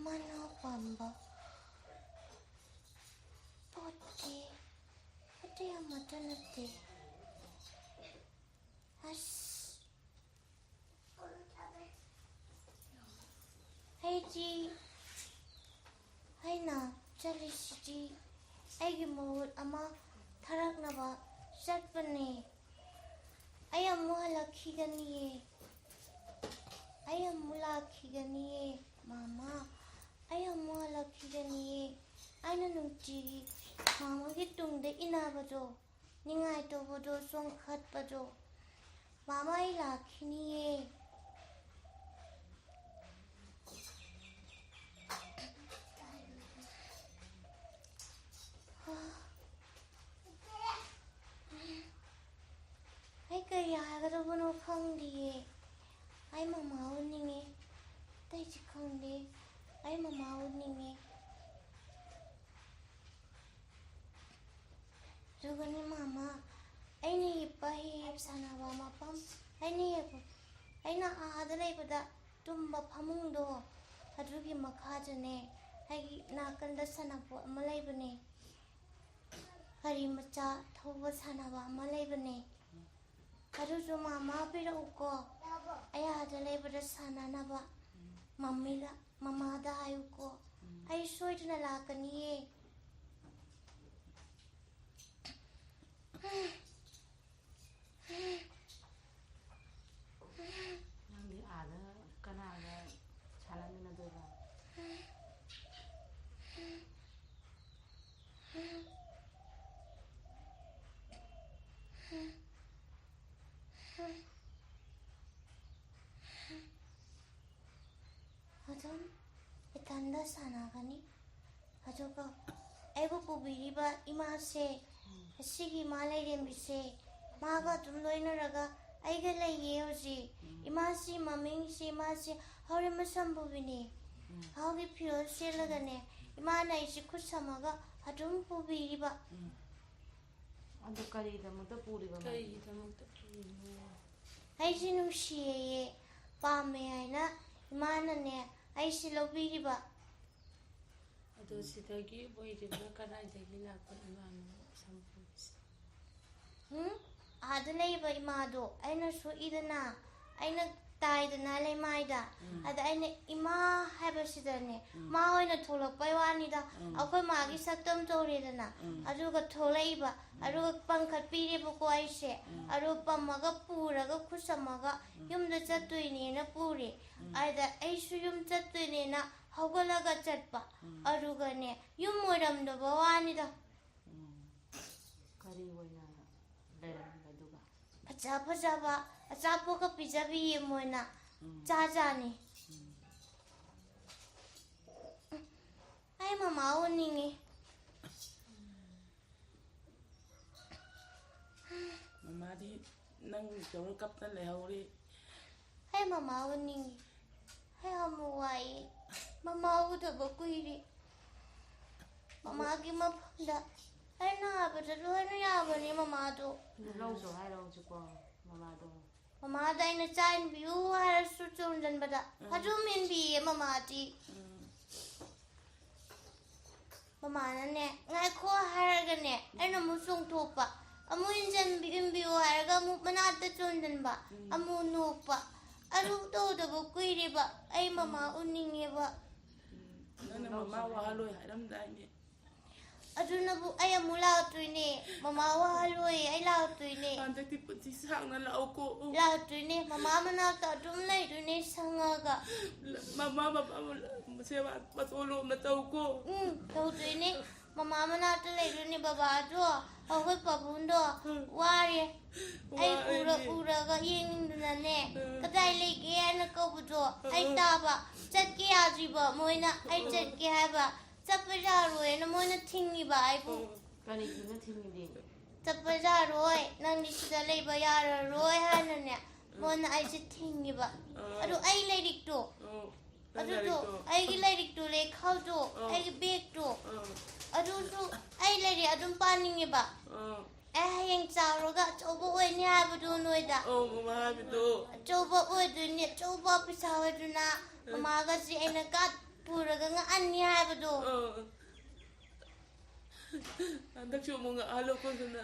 ꯃꯥꯅ ꯄꯥꯝꯕ ꯄꯣꯠꯇꯤ ꯑꯇꯩ ꯑꯃꯠꯇ ꯅꯠꯇꯦ꯫ ꯑꯁ, ꯑꯩꯗꯤ, ꯑꯩꯅ ꯆꯠꯂꯤꯁꯤꯗꯤ ꯑꯩꯒꯤ ꯃꯍꯨꯠ ꯑꯃ ꯊꯥꯔꯛꯅꯕ ꯆꯠꯄꯅꯦ꯫ ꯑꯩ ꯑꯃꯨꯛ ꯍꯜꯂꯛꯈꯤꯒꯅꯤꯌꯦ꯫ ꯑꯩ ꯑꯃꯨꯛ ꯂꯥꯛꯈꯤꯒꯅꯤꯌꯦ, ꯃꯥꯃꯥ꯫ ꯑꯩ ꯑꯃꯨꯛ ꯍꯜꯂꯛꯈꯤꯒꯅꯤꯌꯦ꯫ ꯑꯩꯅ ꯅꯨꯡꯇꯤꯒꯤ ꯃꯥꯃꯥꯒꯤ ꯇꯨꯡꯗ ꯏꯟꯅꯕꯗꯣ, ꯅꯤꯡꯉꯥꯏ ꯇꯧꯕꯗꯣ, ꯆꯣꯡꯈꯠꯄꯗꯣ꯫ ꯃꯥꯃꯥ, ꯑꯩ ꯂꯥꯛꯈꯤꯅꯤꯌꯦ꯫ ꯑꯩ ꯀꯔꯤ ꯍꯥꯏꯒꯗꯕꯅꯣ ꯈꯪꯗꯤꯌꯦ꯫ ꯑꯩ ꯃꯃꯥ ꯎꯅꯤꯡꯉꯦ꯫ ꯑꯇꯩꯗꯤ ꯈꯪꯗꯦ꯫ ꯑꯩ ꯃꯃꯥ ꯎꯅꯤꯡꯉꯦ꯫ ꯑꯗꯨꯒꯅꯦ ꯃꯥꯃꯥ, ꯑꯩꯅ ꯍꯤꯞꯄ ꯍꯦꯛ ꯍꯦꯛ ꯁꯥꯟꯅꯕ ꯃꯐꯝ, ꯑꯩꯅ ꯍꯦꯛ, ꯑꯩꯅ ꯑꯥꯗ ꯂꯩꯕꯗ ꯇꯨꯝꯕ ꯐꯃꯨꯡꯗꯣ, ꯑꯗꯨꯒꯤ ꯃꯈꯥꯗꯅꯦ ꯑꯩꯒꯤ ꯅꯥꯀꯟꯗ ꯁꯥꯟꯅꯄꯣꯠ ꯑꯃ ꯂꯩꯕꯅꯦ꯫ ꯒꯥꯔꯤ ꯃꯆꯥ ꯊꯧꯕ ꯁꯥꯟꯅꯕ ꯑꯃ ꯂꯩꯕꯅꯦ꯫ ꯑꯗꯨꯁꯨ ꯃꯥꯃꯥ ꯄꯤꯔꯛꯎꯀꯣ꯫ ꯑꯩ ꯑꯥꯗ ꯂꯩꯕꯗ ꯁꯥꯟꯅꯅꯕ꯫ ꯃꯝꯃꯤꯗ, ꯃꯃꯥꯗ ꯍꯥꯏꯌꯨꯀꯣ꯫ ꯑꯩ ꯁꯣꯏꯗꯅ ꯂꯥꯛꯀꯅꯤꯌꯦ꯫ ꯅꯪꯗꯤ ꯑꯥꯗ ꯀꯅꯥꯒ ꯁꯥꯟꯅꯃꯤꯟꯅꯗꯣꯏꯕ? ꯑꯗꯨꯝ ꯏꯊꯟꯗ ꯁꯥꯟꯅꯒꯅꯤ꯫ ꯑꯗꯨꯒ ꯑꯩꯕꯨ ꯄꯨꯕꯤꯔꯤꯕ ꯏꯃꯥꯁꯦ, ꯑꯁꯤꯒꯤ ꯏꯃꯥ ꯂꯥꯏꯔꯦꯝꯕꯤꯁꯦ, ꯃꯥꯒ ꯑꯗꯨꯝ ꯂꯣꯏꯅꯔꯒ ꯑꯩꯒ ꯂꯩꯌꯦ ꯍꯧꯖꯤꯛ꯫ ꯏꯃꯥꯁꯤ ꯃꯃꯤꯡꯁꯤ, ꯏꯃꯥꯁꯤ ꯍꯥꯎꯔꯩꯃꯁꯝ ꯄꯨꯕꯤꯅꯦ꯫ ꯍꯥꯎꯒꯤ ꯐꯤꯔꯣꯜ ꯁꯦꯠꯂꯒꯅꯦ, ꯏꯃꯥꯅ ꯑꯩꯁꯦ ꯈꯨꯠ ꯁꯝꯃꯒ ꯑꯗꯨꯝ ꯄꯨꯕꯤꯔꯤꯕ꯫ ꯑꯗꯨ ꯀꯔꯤꯒꯤꯗꯃꯛꯇ ꯄꯨꯔꯤꯕ ꯃꯥꯗꯤ? ꯀꯔꯤꯒꯤꯗꯃꯛꯇ ꯄꯨꯔꯤꯅꯣ? ꯑꯩꯁꯦ ꯅꯨꯡꯁꯤꯌꯦꯌꯦ, ꯄꯥꯝꯃꯦ ꯍꯥꯏꯅ ꯏꯃꯥꯅꯅꯦ ꯑꯩꯁꯦ ꯂꯧꯕꯤꯔꯤꯕ꯫ ꯑꯗꯣ ꯁꯤꯗꯒꯤ ꯑꯣꯏꯔꯤꯕ꯭ꯔꯥ, ꯀꯗꯥꯏꯗꯒꯤ ꯂꯥꯛꯄ ꯏꯃꯥꯅꯣ ꯁꯝ ꯄꯨꯕꯁꯦ? ꯎꯝ? ꯑꯥꯗ ꯂꯩꯕ ꯏꯃꯥꯗꯣ ꯑꯩꯅ ꯁꯣꯛꯏꯗꯅ, ꯑꯩꯅ ꯇꯥꯏꯗꯅ ꯂꯩꯃꯥꯏꯗ꯫ ꯑꯗ ꯑꯩꯅ ꯏꯃꯥ ꯍꯥꯏꯕꯁꯤꯗꯅꯦ, ꯃꯥ ꯑꯣꯏꯅ ꯊꯣꯛꯂꯛꯄꯩ ꯋꯥꯅꯤꯗ꯫ ꯑꯩꯈꯣꯏ ꯃꯥꯒꯤ ꯁꯛꯇꯝ ꯇꯧꯔꯦꯗꯅ, ꯑꯗꯨꯒ ꯊꯣꯛꯂꯛꯏꯕ, ꯑꯗꯨꯒ ꯄꯥꯡꯈꯠꯄꯤꯔꯦꯕꯀꯣ ꯑꯩꯁꯦ꯫ ꯑꯗꯨ ꯄꯝꯃꯒ ꯄꯨꯔꯒ ꯈꯨꯠ ꯁꯝꯃꯒ ꯌꯨꯝꯗ ꯆꯠꯇꯣꯏꯅꯦꯅ ꯄꯨꯔꯦ꯫ ꯑꯗ ꯑꯩꯁꯨ ꯌꯨꯝ ꯆꯠꯇꯣꯏꯅꯦꯅ ꯍꯧꯒꯠꯂꯒ ꯆꯠꯄ꯫ ꯑꯗꯨꯒꯅꯦ, ꯌꯨꯝ ꯑꯣꯏꯔꯝꯗꯕ ꯋꯥꯅꯤꯗ꯫ ꯀꯔꯤ ꯑꯣꯏꯅ ꯂꯩꯔꯝꯕꯗꯨꯒ? ꯐꯖ ꯐꯖꯕ ꯑꯆꯥꯄꯣꯠꯀ ꯄꯤꯖꯕꯤꯌꯦ ꯃꯣꯏꯅ꯫ ꯆꯥ ꯆꯥꯅꯤ꯫ ꯑꯩ ꯃꯃꯥ ꯎꯅꯤꯡꯉꯤ꯫ ꯃꯃꯥꯗꯤ ꯅꯪ ꯇꯧꯔ ꯀꯞꯇꯅ ꯂꯩꯍꯧꯔꯤ꯫ ꯑꯩ ꯃꯃꯥ ꯎꯅꯤꯡꯉꯤ꯫ ꯑꯩ ꯌꯥꯝ ꯋꯥꯏꯌꯦ꯫ ꯃꯃꯥ ꯎꯗꯕ ꯀꯨꯏꯔꯦ꯫ ꯃꯃꯥꯒꯤ ꯃꯐꯝꯗ ꯑꯩ ꯅꯥꯕꯗ ꯂꯣꯏꯅ ꯌꯥꯕꯅꯦ ꯃꯃꯥꯗꯣ꯫ ꯂꯧꯁꯨ ꯍꯥꯏꯔꯛꯑꯣꯁꯤꯀꯣ ꯃꯃꯥꯗꯣ꯫ ꯃꯃꯥꯗ ꯑꯩꯅ ꯆꯥꯛ ꯏꯟꯕꯤꯌꯨ ꯍꯥꯏꯔꯁꯨ ꯆꯣꯡꯁꯤꯟꯕꯗ ꯑꯗꯨꯝ ꯏꯟꯕꯤꯌꯦ ꯃꯃꯥꯗꯤ꯫ ꯃꯃꯥꯅꯅꯦ, "ꯉꯥꯏꯈꯣ" ꯍꯥꯏꯔꯒꯅꯦ, ꯑꯩꯅ ꯑꯃꯨꯛ ꯆꯣꯡꯊꯣꯛꯄ, ꯑꯃꯨꯛ ꯏꯟꯖꯟꯕꯤ-, ꯏꯟꯕꯤꯌꯨ ꯍꯥꯏꯔꯒ ꯑꯃꯨꯛ ꯃꯅꯥꯛꯇ ꯆꯣꯡꯁꯤꯟꯕ, ꯑꯃꯨꯛ ꯅꯣꯛꯄ꯫ ꯑꯗꯨ ꯇꯧꯗꯕ ꯀꯨꯏꯔꯦꯕ꯫ ꯑꯩ ꯃꯃꯥ ꯎꯅꯤꯡꯉꯦꯕ꯫ ꯅꯪꯅ ꯃꯃꯥ ꯋꯥꯍꯜꯂꯣꯏ ꯍꯥꯏꯔꯝꯗꯥꯏꯅꯦ꯫ ꯑꯗꯨꯅꯕꯨ ꯑꯩ ꯑꯃꯨꯛ ꯂꯥꯛꯇꯣꯏꯅꯦ꯫ ꯃꯃꯥ ꯋꯥꯍꯜꯂꯣꯏ, ꯑꯩ ꯂꯥꯛꯇꯣꯏꯅꯦ꯫ ꯍꯟꯗꯛꯇꯤ ꯄꯨꯟꯁꯤ ꯁꯥꯡꯅ ꯂꯥꯛꯑꯣꯀꯣ꯫ ꯂꯥꯛꯇꯣꯏꯅꯦ꯫ ꯃꯃꯥ ꯃꯅꯥꯛꯇ ꯑꯗꯨꯝ ꯂꯩꯗꯣꯏꯅꯦ ꯁꯪꯉꯒ꯫ ꯃꯃꯥ ꯕꯕꯥꯕꯨ ꯁꯦꯕꯥ ꯃꯇꯣꯟ ꯂꯣꯝꯅ ꯇꯧꯀꯣ꯫ ꯎꯝ, ꯇꯧꯗꯣꯏꯅꯦ꯫ ꯃꯃꯥ ꯃꯅꯥꯛꯇ ꯂꯩꯗꯣꯏꯅꯦ꯫ ꯕꯕꯥꯗꯣ, ꯑꯩꯈꯣꯏ ꯄꯥꯕꯨꯡꯗꯣ ꯋꯥꯔꯦ꯫ ꯑꯩ ꯎꯔ ꯎꯔꯒ ꯌꯦꯡꯅꯤꯡꯗꯅꯅꯦ, "ꯀꯗꯥꯏ ꯂꯩꯒꯦ?" ꯍꯥꯏꯅ ꯀꯧꯕꯗꯣ ꯑꯩ ꯇꯥꯕ꯫ ꯆꯠꯀꯦ ꯌꯥꯗ꯭ꯔꯤꯕ ꯃꯣꯏꯅ꯫ ꯑꯩ ꯆꯠꯀꯦ ꯍꯥꯏꯕ꯫ ꯆꯠꯄ ꯌꯥꯔꯣꯏꯅ ꯃꯣꯏꯅ ꯊꯤꯡꯉꯤꯕ ꯑꯩꯕꯨ꯫ ꯀꯔꯤꯒꯤꯅꯣ ꯊꯤꯡꯉꯤꯗꯤ? "ꯆꯠꯄ ꯌꯥꯔꯣꯏ, ꯅꯪꯗꯤ ꯁꯤꯗ ꯂꯩꯕ ꯌꯥꯔꯔꯣꯏ" ꯍꯥꯏꯅꯅꯦ, ꯃꯣꯏꯅ ꯑꯩꯁꯦ ꯊꯤꯡꯉꯤꯕ꯫ ꯑꯗꯨ ꯑꯩ ꯂꯥꯏꯔꯤꯛꯇꯣ, ꯑꯗꯨꯗꯣ, ꯑꯩꯒꯤ ꯂꯥꯏꯔꯤꯛꯇꯣ, ꯂꯩꯈꯥꯎꯗꯣ, ꯑꯩꯒꯤ ꯕꯦꯒꯇꯣ, ꯑꯗꯨꯁꯨ ꯑꯩ ꯂꯥꯏꯔꯤꯛ ꯑꯗꯨꯝ ꯄꯥꯅꯤꯡꯉꯦꯕ꯫ ꯑꯩ ꯍꯌꯦꯡ ꯆꯥꯎꯔꯒ ꯑꯆꯧꯕ ꯑꯣꯏꯅꯤ ꯍꯥꯏꯕꯗꯨ ꯅꯣꯏꯗ꯫ ꯑꯧ, ꯃꯃꯥ ꯍꯥꯏꯕꯗꯣ꯫ ꯑꯆꯧꯕ ꯑꯣꯏꯗꯣꯏꯅꯤ, ꯑꯆꯧꯕ ꯑꯣꯐꯤꯁꯥꯔ ꯑꯣꯏꯗꯨꯅ ꯃꯃꯥꯒꯁꯦ ꯑꯩꯅ ꯒꯥꯠ ꯄꯨꯔꯒ ꯉꯥꯛꯍꯟꯅꯤ ꯍꯥꯏꯕꯗꯣ꯫ ꯑꯥ꯫ ꯍꯟꯗꯛꯁꯨ ꯑꯃꯨꯛ ꯉꯥꯛꯍꯜꯂꯣꯀꯣ ꯁꯅꯥ꯫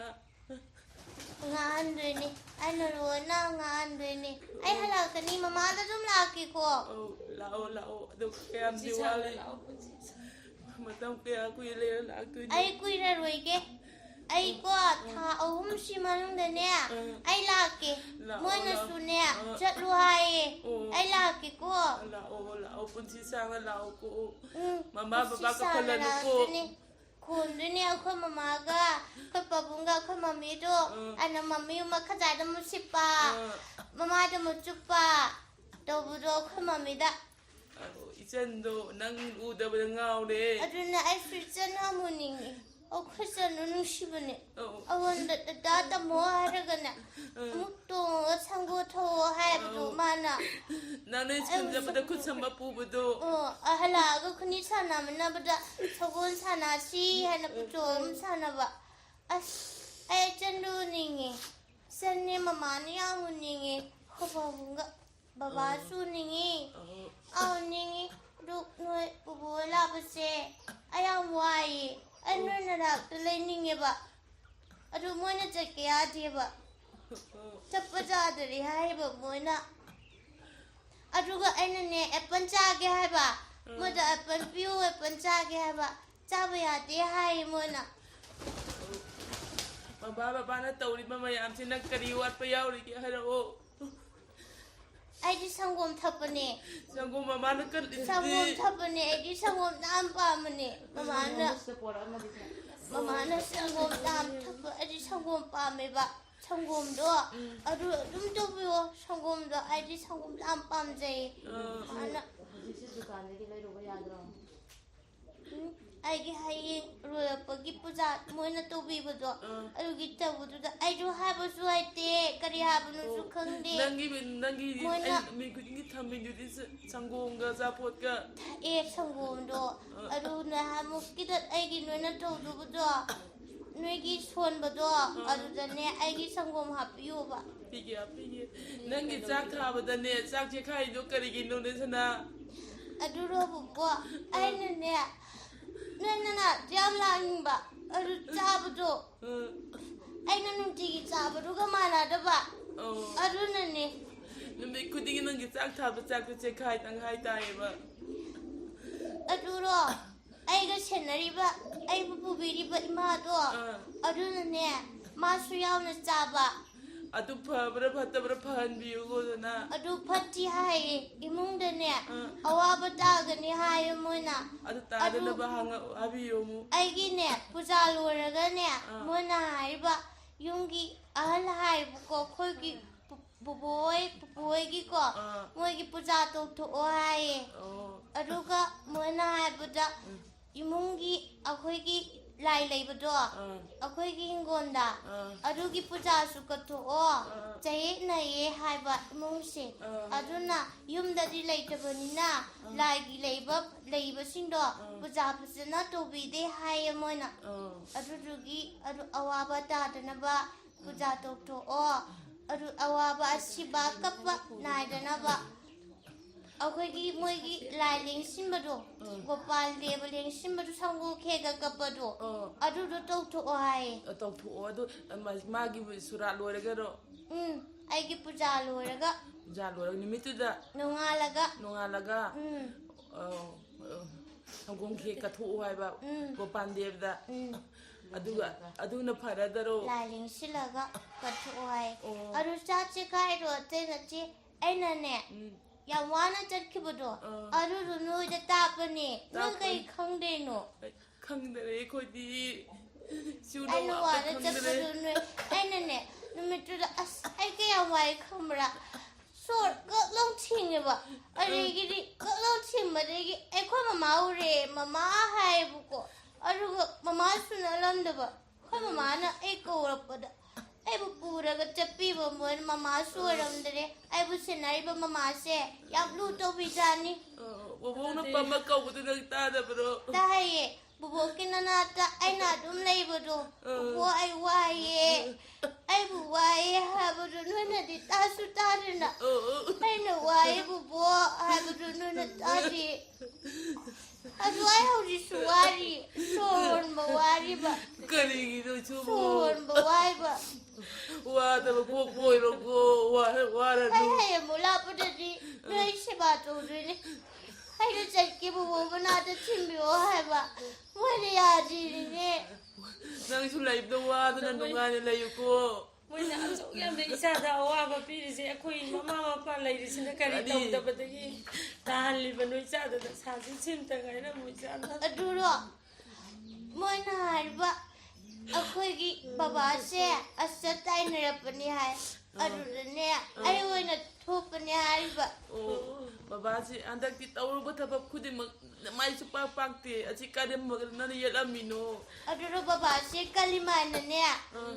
ꯉꯥꯛꯍꯟꯗꯣꯏꯅꯦ꯫ ꯑꯩꯅ ꯂꯣꯏꯅ ꯉꯥꯛꯍꯟꯗꯣꯏꯅꯦ꯫ ꯑꯩ ꯍꯜꯂꯛꯀꯅꯤ, ꯃꯃꯥꯗ ꯑꯗꯨꯝ ꯂꯥꯛꯀꯦꯀꯣ꯫ ꯑꯧ, ꯂꯥꯛꯑꯣ, ꯂꯥꯛꯑꯣ꯫ ꯑꯗꯨ ꯀꯌꯥꯝꯗꯤ ꯄꯨꯟꯁꯤ ꯁꯥꯡꯅ ꯋꯥꯠꯂꯤ? ꯂꯥꯛꯑꯣ, ꯄꯨꯟꯁꯤ ꯁꯥꯡꯅ꯫ ꯃꯇꯝ ꯀꯌꯥ ꯀꯨꯏꯅ ꯂꯩꯔ ꯂꯥꯛꯇꯣꯏꯅꯣ? ꯑꯩ ꯀꯨꯏꯔꯔꯣꯏꯒꯦ꯫ ꯑꯩꯀꯣ ꯊꯥ ꯑꯍꯨꯝꯁꯤ ꯃꯅꯨꯡꯗꯅꯦ ꯎꯝ꯫ ꯑꯩ ꯂꯥꯛꯀꯦ꯫ ꯂꯥꯛꯑꯣ, ꯃꯣꯏꯅꯁꯨꯅꯦ ꯂꯥꯛꯑꯣ꯫ ꯆꯠꯂꯨ ꯍꯥꯏꯌꯦ꯫ ꯑꯣ꯫ ꯑꯩ ꯂꯥꯛꯀꯦꯀꯣ꯫ ꯂꯥꯛꯑꯣ, ꯂꯥꯛꯑꯣ, ꯄꯨꯟꯁꯤ ꯁꯥꯡꯅ ꯂꯥꯛꯑꯣꯀꯣ꯫ ꯎꯝ, ꯃꯃꯥ ꯄꯨꯟꯁꯤ ꯕꯕꯥ ꯁꯥꯡꯅ ꯀꯧꯍꯜꯂꯅꯨꯀꯣ꯫ ꯂꯥꯛꯇꯣꯏꯅꯦ꯫ ꯈꯣꯟꯗꯣꯏꯅꯦ ꯑꯩꯈꯣꯏ ꯃꯃꯥꯒ ꯑꯩꯈꯣꯏ ꯄꯥꯕꯨꯡꯒ ꯑꯩꯈꯣꯏ ꯃꯃꯤꯗꯣ꯫ ꯎꯝ꯫ ꯑꯩꯅ ꯃꯃꯤ ꯃꯈꯖꯥꯏꯗ ꯑꯃꯨꯛ ꯁꯤꯠꯄ, ꯎꯝ꯫ ꯃꯃꯥꯏꯗ ꯑꯃꯨꯛ ꯆꯨꯞꯄ ꯇꯧꯕꯗꯣ ꯑꯩꯈꯣꯏ ꯃꯃꯤꯗ꯫ ꯑꯗꯣ ꯏꯆꯟꯗꯣ ꯅꯪ ꯎꯗꯕꯗ ꯉꯥꯎꯔꯦ꯫ ꯑꯗꯨꯅ ꯑꯩꯁꯨ ꯏꯆꯟ ꯑꯃꯨꯛ ꯅꯤꯡꯉꯤ꯫ ꯑꯩꯈꯣꯏ ꯏꯆꯟꯗꯣ ꯅꯨꯡꯁꯤꯕꯅꯦ꯫ ꯑꯧ꯫ ꯑꯩꯉꯣꯟꯗ ꯗꯗꯥ ꯇꯝꯃꯣ ꯍꯥꯏꯔꯒꯅꯦ, ꯎꯝ꯫ ꯑꯃꯨꯛ ꯇꯣꯡꯉꯒ ꯁꯪꯒꯣ ꯊꯧꯑꯣ ꯍꯥꯏꯕꯗꯣ ꯑꯧ꯫ ꯃꯥꯅ꯫ ꯅꯪꯅ ꯁ꯭ꯀꯨꯜ ꯆꯠꯄꯗ ꯈꯨꯠ ꯁꯝꯕ ꯄꯨꯕꯗꯣ꯫ ꯑꯣ, ꯑ, ꯍꯜꯂꯛꯑꯒ ꯈꯨꯅꯤ ꯁꯥꯟꯅꯃꯤꯟꯅꯕꯗ ꯁꯒꯣꯜ ꯁꯥꯟꯅꯁꯤ ꯍꯥꯏꯅ ꯄꯨꯊꯣꯛꯑꯒ ꯑꯃꯨꯛ ꯁꯥꯟꯅꯕ꯫ ꯑꯁ, ꯑꯩ ꯏꯆꯟꯗꯣ ꯎꯅꯤꯡꯉꯦ꯫ ꯏꯆꯟꯅꯦ ꯃꯃꯥꯅꯦ ꯌꯥꯝ ꯎꯅꯤꯡꯉꯦ꯫ ꯑꯩꯈꯣꯏ ꯄꯥꯕꯨꯡꯒ ꯕꯕꯥꯁꯨ ꯎꯅꯤꯡꯉꯤ꯫ ꯑꯧ꯫ ꯑꯥ, ꯎꯅꯤꯡꯉꯤ꯫ ꯑꯗꯨ ꯅꯣꯏ ꯄꯨꯄꯨ ꯍꯣꯏ ꯂꯥꯛꯄꯁꯦ ꯑꯩ ꯌꯥꯝ ꯋꯥꯏꯌꯦ꯫ ꯑꯩ ꯅꯣꯏ ꯅꯅꯥꯛꯇ ꯂꯩꯅꯤꯡꯉꯦꯕ꯫ ꯑꯗꯨ ꯃꯣꯏꯅ ꯆꯠꯀꯦ ꯌꯥꯗꯦꯕ꯫ ꯆꯠꯄ ꯌꯥꯗꯔꯦ ꯍꯥꯏꯌꯦꯕ ꯃꯣꯏꯅ꯫ ꯑꯗꯨꯒ ꯑꯩꯅꯅꯦ ꯑꯦꯄꯜ ꯆꯥꯒꯦ ꯍꯥꯏꯕ꯫ ꯃꯣꯏꯗ ꯑꯦꯄꯜ ꯄꯤꯌꯨ, ꯑꯦꯄꯜ ꯆꯥꯒꯦ ꯍꯥꯏꯕ꯫ ꯆꯥꯕ ꯌꯥꯗꯦ ꯍꯥꯏꯌꯦ ꯃꯣꯏꯅ꯫ ꯃꯃꯥ ꯕꯕꯥꯅ ꯇꯧꯔꯤꯕ ꯃꯌꯥꯝꯁꯤ ꯅꯪ ꯀꯔꯤ ꯋꯥꯠꯄ ꯌꯥꯎꯔꯤꯒꯦ ꯍꯥꯏꯔꯛꯑꯣ꯫ ꯑꯩꯗꯤ ꯁꯪꯒꯣꯝ ꯊꯛꯄꯅꯦ꯫ ꯁꯪꯒꯣꯝ ꯃꯃꯥꯅ ꯀꯜꯂꯤꯁꯤꯗꯤ꯫ ꯁꯪꯒꯣꯝ ꯊꯛꯄꯅꯦ꯫ ꯑꯩꯗꯤ ꯁꯪꯒꯣꯝ ꯌꯥꯝ ꯄꯥꯝꯕꯅꯦ꯫ ꯃꯃꯥꯅ, ꯄꯣꯔꯛꯑꯃꯗꯤ ꯈꯔ ꯃꯃꯥꯅ ꯁꯪꯒꯣꯝ ꯌꯥꯝ ꯊꯛꯄ꯫ ꯑꯩꯗꯤ ꯁꯪꯒꯣꯝ ꯄꯥꯝꯃꯦꯕ꯫ ꯁꯪꯒꯣꯝꯗꯣ ꯑꯗꯨ ꯑꯗꯨꯝ ꯇꯧꯕꯤꯌꯣ꯫ ꯁꯪꯒꯣꯝꯗꯣ ꯑꯩꯗꯤ ꯁꯪꯒꯣꯝ ꯌꯥꯝ ꯄꯥꯝꯖꯩ꯫ ꯑꯥ꯫ ꯃꯥꯅ ꯍꯧꯖꯤꯛꯁꯦ ꯗꯨꯀꯥꯟꯗꯒꯤ ꯂꯩꯔꯨꯕ ꯌꯥꯗ꯭ꯔꯣ? ꯎꯝ, ꯑꯩꯒꯤ ꯍꯌꯦꯡ ꯂꯣꯏꯔꯛꯄꯒꯤ ꯄꯨꯖꯥ ꯃꯣꯏꯅ ꯇꯧꯕꯤꯕꯗꯣ, ꯑꯥ꯫ ꯑꯗꯨꯒꯤ ꯇꯧꯕꯗꯨꯗ ꯑꯩꯁꯨ ꯍꯥꯏꯕꯁꯨ ꯍꯩꯇꯦ, ꯀꯔꯤ ꯍꯥꯏꯕꯅꯣꯁꯨ ꯈꯪꯗꯦ꯫ ꯅꯪꯒꯤ ꯅꯪꯒꯤ ꯃꯣꯏꯅ ꯑꯩ ꯅꯨꯃꯤꯠ ꯈꯨꯗꯤꯡꯒꯤ ꯊꯝꯃꯤꯗꯨꯗꯤ ꯁ-, ꯁꯪꯒꯣꯝꯒ ꯑꯆꯥꯄꯣꯠꯀ꯫ ꯊꯛꯑꯦ ꯁꯪꯒꯣꯝꯗꯣ꯫ ꯑꯗꯨ ꯅꯍꯥꯟꯃꯨꯛꯀꯤꯗ ꯑꯩꯒꯤ ꯅꯣꯏꯅ ꯇꯧꯗꯨꯕꯗꯣ, ꯅꯣꯏꯒꯤ ꯁꯣꯟꯕꯗꯣ, ꯑꯗꯨꯗꯅꯦ ꯑꯩꯒꯤ ꯁꯪꯒꯣꯝ ꯍꯥꯞꯄꯤꯌꯣꯕ꯫ ꯍꯥꯞꯄꯤꯒꯦ, ꯍꯥꯞꯄꯤꯒꯦ꯫ ꯅꯪꯒꯤ ꯆꯥꯛ ꯊꯥꯕꯗꯅꯦ ꯆꯥꯛ ꯆꯦꯈꯥꯏꯗꯣ ꯀꯔꯤꯒꯤꯅꯣꯅꯦ ꯁꯅꯥ? ꯑꯗꯨꯔꯣ ꯕꯣꯕꯣ, ꯑꯩꯅꯅꯦ, ꯅꯣꯏ ꯅꯅꯥꯗꯣ ꯌꯥꯝ ꯂꯥꯡꯅꯤꯡꯕ, ꯑꯗꯨ ꯆꯥꯕꯗꯣ ꯑꯩꯅ ꯅꯨꯡꯇꯤꯒꯤ ꯆꯥꯕꯗꯨꯒ ꯃꯥꯟꯅꯗꯕ꯫ ꯑꯧ꯫ ꯑꯗꯨꯅꯅꯦ꯫ ꯅꯨꯃꯤꯠ ꯈꯨꯗꯤꯡꯒꯤ ꯅꯪꯒꯤ ꯆꯥꯛ ꯊꯥꯕ ꯆꯥꯛꯇꯣ ꯆꯦꯈꯥꯏ ꯇꯪꯈꯥꯏ ꯇꯥꯏꯌꯦꯕ꯫ ꯑꯗꯨꯔꯣ, ꯑꯩꯒ ꯁꯦꯟꯅꯔꯤꯕ, ꯑꯩꯕꯨ ꯄꯨꯕꯤꯔꯤꯕ ꯏꯃꯥꯗꯣ, ꯑꯥ꯫ ꯑꯗꯨꯅꯅꯦ, ꯃꯥꯁꯨ ꯌꯥꯎꯅ ꯆꯥꯕ꯫ ꯑꯗꯨ ꯐꯕ꯭ꯔꯥ ꯐꯠꯇꯕ꯭ꯔꯥ ꯐꯍꯟꯕꯤꯌꯨꯀꯣ ꯑꯗꯨꯅ꯫ ꯑꯗꯨ ꯐꯠꯇꯦ ꯍꯥꯏꯌꯦ꯫ ꯏꯃꯨꯡꯗꯅꯦ, ꯑꯥ꯫ ꯑꯋꯥꯕ ꯇꯥꯒꯅꯤ ꯍꯥꯏꯌꯦ ꯃꯣꯏꯅ꯫ ꯑꯗꯨ ꯇꯥꯗꯅꯕ ꯑꯗꯨ ꯍꯥꯡꯉ-, ꯍꯥꯏꯕꯤꯌꯨ ꯑꯃꯨꯛ꯫ ꯑꯩꯒꯤꯅꯦ, ꯄꯨꯖꯥ ꯂꯣꯏꯔꯒꯅꯦ, ꯑꯥ꯫ ꯃꯣꯏꯅ ꯍꯥꯏꯔꯤꯕ ꯌꯨꯝꯒꯤ ꯑꯍꯜ ꯍꯥꯏꯌꯦꯕꯀꯣ, ꯑꯩꯈꯣꯏꯒꯤ ꯄꯨ-, ꯕꯨꯕꯣꯍꯣꯏ, ꯄꯨꯄꯨꯍꯣꯏꯒꯤꯀꯣ, ꯑꯥ꯫ ꯃꯣꯏꯒꯤ ꯄꯨꯖꯥ ꯇꯧꯊꯣꯛꯑꯣ ꯍꯥꯏꯌꯦ꯫ ꯑꯣ꯫ ꯑꯗꯨꯒ ꯃꯣꯏꯅ ꯍꯥꯏꯕꯗ, ꯎꯝ꯫ ꯏꯃꯨꯡꯒꯤ ꯑꯩꯈꯣꯏꯒꯤ ꯂꯥꯏ ꯂꯩꯕꯗꯣ, ꯑꯥ꯫ ꯑꯩꯈꯣꯏꯒꯤ ꯍꯤꯡꯒꯣꯜꯗ, ꯑꯥ꯫ ꯑꯗꯨꯒꯤ ꯄꯨꯖꯥꯁꯨ ꯀꯠꯊꯣꯛꯑꯣ, ꯑꯥ꯫ ꯆꯌꯦꯠꯅꯩꯌꯦ ꯍꯥꯏꯕ ꯏꯃꯨꯡꯁꯦ꯫ ꯑꯥ꯫ ꯑꯗꯨꯅ ꯌꯨꯝꯗꯗꯤ ꯂꯩꯇꯕꯅꯤꯅ, ꯑꯥ꯫ ꯂꯥꯏꯒꯤ ꯂꯩꯕ, ꯂꯩꯕꯁꯤꯡꯗꯣ ꯑꯥ꯫ ꯄꯨꯖꯥ ꯐꯖꯅ ꯇꯧꯕꯤꯗꯦ ꯍꯥꯏꯌꯦ ꯃꯣꯏꯅ꯫ ꯑꯥ꯫ ꯑꯗꯨꯗꯨꯒꯤ ꯑꯗꯨ ꯑꯋꯥꯕ ꯇꯥꯗꯅꯕ ꯄꯨꯖꯥ ꯇꯧꯊꯣꯛꯑꯣ, ꯑꯗꯨ ꯑꯋꯥꯕ ꯑꯁꯤꯕ ꯀꯞꯄ ꯅꯥꯏꯗꯅꯕ꯫ ꯑꯩꯈꯣꯏꯒꯤ ꯃꯣꯏꯒꯤ ꯂꯥꯏ ꯂꯦꯡꯁꯤꯟꯕꯗꯣ, ꯎꯝ꯫ ꯒꯣꯄꯥꯜ ꯗꯦꯕ ꯂꯦꯡꯁꯤꯟꯕꯗꯣ, ꯁꯪꯒꯣꯝ ꯈꯦꯔꯒ ꯀꯞꯄꯗꯣ, ꯎꯝ꯫ ꯑꯗꯨꯗꯣ ꯇꯧꯊꯣꯛꯑꯣ ꯍꯥꯏꯌꯦ꯫ ꯑ, ꯇꯧꯊꯣꯛꯑꯣ꯫ ꯑꯗꯨ, ꯑ, ꯃꯥ-, ꯃꯥꯒꯤ ꯁꯨꯔꯥꯠ ꯂꯣꯏꯔꯒꯔꯣ? ꯎꯝ, ꯑꯩꯒꯤ ꯄꯨꯖꯥ ꯂꯣꯏꯔꯒ꯫ ꯄꯨꯖꯥ ꯂꯣꯏꯔꯒ ꯅꯨꯃꯤꯠꯇꯨꯗ? ꯅꯣꯡꯉꯥꯜꯂꯒ꯫ ꯅꯣꯡꯉꯥꯜꯂꯒ? ꯎꯝ꯫ ꯑ, ꯑ, ꯁꯪꯒꯣꯝ ꯈꯦꯔ ꯀꯠꯊꯣꯛꯑꯣ ꯍꯥꯏꯕ, ꯎꯝ꯫ ꯒꯣꯄꯥꯜ ꯗꯦꯕꯗ꯫ ꯎꯝ꯫ ꯑꯗꯨꯒ ꯑꯗꯨꯅ ꯐꯔꯗꯔꯣ? ꯂꯥꯏ ꯂꯦꯡꯁꯤꯜꯂꯒ ꯀꯠꯊꯣꯛꯑꯣ ꯍꯥꯏ꯫ ꯑꯣ꯫ ꯑꯗꯨ ꯆꯥꯛ ꯆꯦꯈꯥꯏꯔꯣ ꯑꯇꯩ ꯅꯠꯇꯦ꯫ ꯑꯩꯅꯅꯦ, ꯎꯝ꯫ ꯌꯥꯝ ꯋꯥꯅ ꯆꯠꯈꯤꯕꯗꯣ, ꯑꯥ꯫ ꯑꯗꯨꯗꯣ ꯅꯣꯏꯗ ꯇꯥꯛꯄꯅꯦ꯫ ꯅꯣꯏ ꯇꯥꯛꯄꯅꯤ꯫ ꯀꯩ ꯈꯪꯗꯣꯏꯅꯣ? ꯑꯩ ꯈꯪꯗꯔꯦ ꯑꯩꯈꯣꯏꯗꯤ꯫ ꯁꯨꯅ ꯑꯩꯅ ꯋꯥꯕ ꯋꯥꯅ ꯈꯪꯗꯔꯦ꯫ ꯆꯠꯄꯗꯣ ꯅꯣꯏ, ꯑꯩꯅꯅꯦ, ꯅꯨꯃꯤꯠꯇꯨꯗ ꯑꯁ ꯑꯩ ꯀꯌꯥꯝ ꯋꯥꯏ ꯈꯪꯕ꯭ꯔꯥ? ꯁꯣꯔ ꯀꯛ ꯂꯥꯎ ꯊꯤꯡꯉꯦꯕ꯫ ꯑꯗꯒꯤꯗꯤ ꯀꯛ ꯂꯥꯎ ꯊꯤꯡꯕꯗꯒꯤ ꯑꯩꯈꯣꯏ ꯃꯃꯥ ꯎꯔꯦ, ꯃꯃꯥ ꯍꯥꯏꯌꯦꯕꯀꯣ꯫ ꯑꯗꯨꯒ ꯃꯃꯥꯁꯨ ꯅꯠꯂꯝꯗꯕ꯫ ꯑꯩꯈꯣꯏ ꯃꯃꯥꯅ ꯑꯩ ꯀꯧꯔꯛꯄꯗ ꯑꯩꯕꯨ ꯄꯨꯔꯒ ꯆꯠꯄꯤꯕ ꯃꯣꯏꯅ ꯃꯃꯥꯁꯨ ꯑꯣꯏꯔꯝꯗ꯭ꯔꯦ꯫ ꯑꯩꯕꯨ ꯁꯦꯟꯅꯔꯤꯕ ꯃꯃꯥꯁꯦ ꯌꯥꯝ ꯂꯨ ꯇꯧꯕꯤꯖꯥꯠꯅꯤ꯫ ꯑ, ꯕꯣꯕꯣꯛꯅ ꯄꯝꯃ ꯀꯧꯕꯗꯨ ꯅꯪ ꯇꯥꯗꯕ꯭ꯔꯣ? ꯇꯥꯏꯌꯦ꯫ ꯕꯣꯕꯣꯛꯀꯤ ꯅꯅꯥꯛꯇ ꯑꯩꯅ ꯑꯗꯨꯝ ꯂꯩꯕꯗꯣ, ꯑ꯫ "ꯕꯣꯕꯣꯛ, ꯑꯩ ꯋꯥꯏꯌꯦ, ꯑꯩꯕꯨ ꯋꯥꯏꯌꯦ" ꯍꯥꯏꯕꯗꯣ ꯅꯣꯏꯅꯗꯤ ꯇꯥꯁꯨ ꯇꯥꯗꯅ꯫ ꯑ, ꯑ꯫ "ꯑꯩꯅ ꯋꯥꯏꯌꯦ ꯕꯣꯕꯣꯛ" ꯍꯥꯏꯕꯗꯣ ꯅꯣꯏꯅ ꯑꯗꯤ, ꯑꯗꯨ ꯑꯩ ꯍꯧꯖꯤꯛꯁꯨ ꯋꯥꯔꯤ, ꯁꯣꯔ ꯍꯣꯟꯕ ꯋꯥꯔꯤꯕ꯫ ꯀꯔꯤꯒꯤꯅꯣ ꯁꯤꯕꯨ? ꯁꯣꯔ ꯍꯣꯟꯕ ꯋꯥꯏꯕ꯫ ꯋꯥꯗꯕ ꯄꯣꯛꯄ ꯑꯣꯏꯔꯣꯀꯣ, ꯋꯥꯔ-, ꯋꯥꯔꯅꯨ꯫ ꯑꯩ ꯍꯌꯦꯡ ꯑꯃꯨꯛ ꯂꯥꯛꯄꯗꯗꯤ ꯅꯣꯏ ꯁꯦꯕꯥ ꯇꯧꯗꯣꯏꯅꯦ꯫ ꯑꯩꯅ ꯆꯠꯈꯤꯕ ꯐꯥꯎꯕ ꯅꯥꯗ ꯊꯤꯟꯕꯤꯌꯣ ꯍꯥꯏꯕ꯫ ꯃꯣꯏꯅ ꯌꯥꯗ꯭ꯔꯤꯅꯤꯅꯦ꯫ ꯅꯪꯁꯨ ꯂꯩꯕꯗ ꯋꯥꯗꯅ ꯅꯨꯡꯉꯥꯏꯅ ꯂꯩꯌꯨꯀꯣ꯫ ꯃꯣꯏꯅ ꯑꯁꯨꯛ ꯌꯥꯝꯅ ꯏꯆꯥꯗ ꯑꯋꯥꯕ ꯄꯤꯔꯤꯁꯦ, ꯑꯩꯈꯣꯏ ꯃꯃꯥ ꯃꯄꯥ ꯂꯩꯔꯤꯁꯤꯅ ꯀꯔꯤ ꯀꯔꯤ? ꯇꯧꯗꯕꯗꯒꯤ ꯇꯥꯍꯜꯂꯤꯕꯅꯣ? ꯏꯆꯥꯗ ꯗꯁꯥꯁꯤ ꯁꯤꯝꯇ ꯉꯥꯏꯔꯝꯃꯣ, ꯏꯆꯥꯗ꯫ ꯑꯗꯨꯔꯣ? ꯃꯣꯏꯅ ꯍꯥꯏꯔꯤꯕ, ꯑꯩꯈꯣꯏꯒꯤ ꯕꯕꯥꯁꯦ ꯑꯁꯤꯗ ꯇꯥꯏꯅꯔꯛꯄꯅꯤ ꯍꯥꯏ꯫ ꯑꯥ꯫ ꯑꯗꯨꯗꯅꯦ, ꯑꯥ꯫ ꯑꯩ ꯑꯣꯏꯅ ꯊꯣꯛꯄꯅꯦ ꯍꯥꯏꯔꯤꯕ꯫ ꯑꯣ, ꯕꯕꯥꯁꯤ ꯍꯟꯗꯛꯇꯤ ꯇꯧꯔꯨꯕ ꯊꯕꯛ ꯈꯨꯗꯤꯡꯃꯛ ꯃꯥꯏꯁꯨ ꯄꯥꯛ ꯄꯥꯛꯇꯦ꯫ ꯑꯁꯤ ꯀꯔꯝꯕꯅ ꯌꯦꯠꯂꯝꯃꯤꯅꯣ? ꯑꯗꯨꯗꯣ ꯕꯕꯥꯁꯦ ꯀꯂꯤꯃꯥꯏꯅꯅꯦ, ꯑꯥ꯫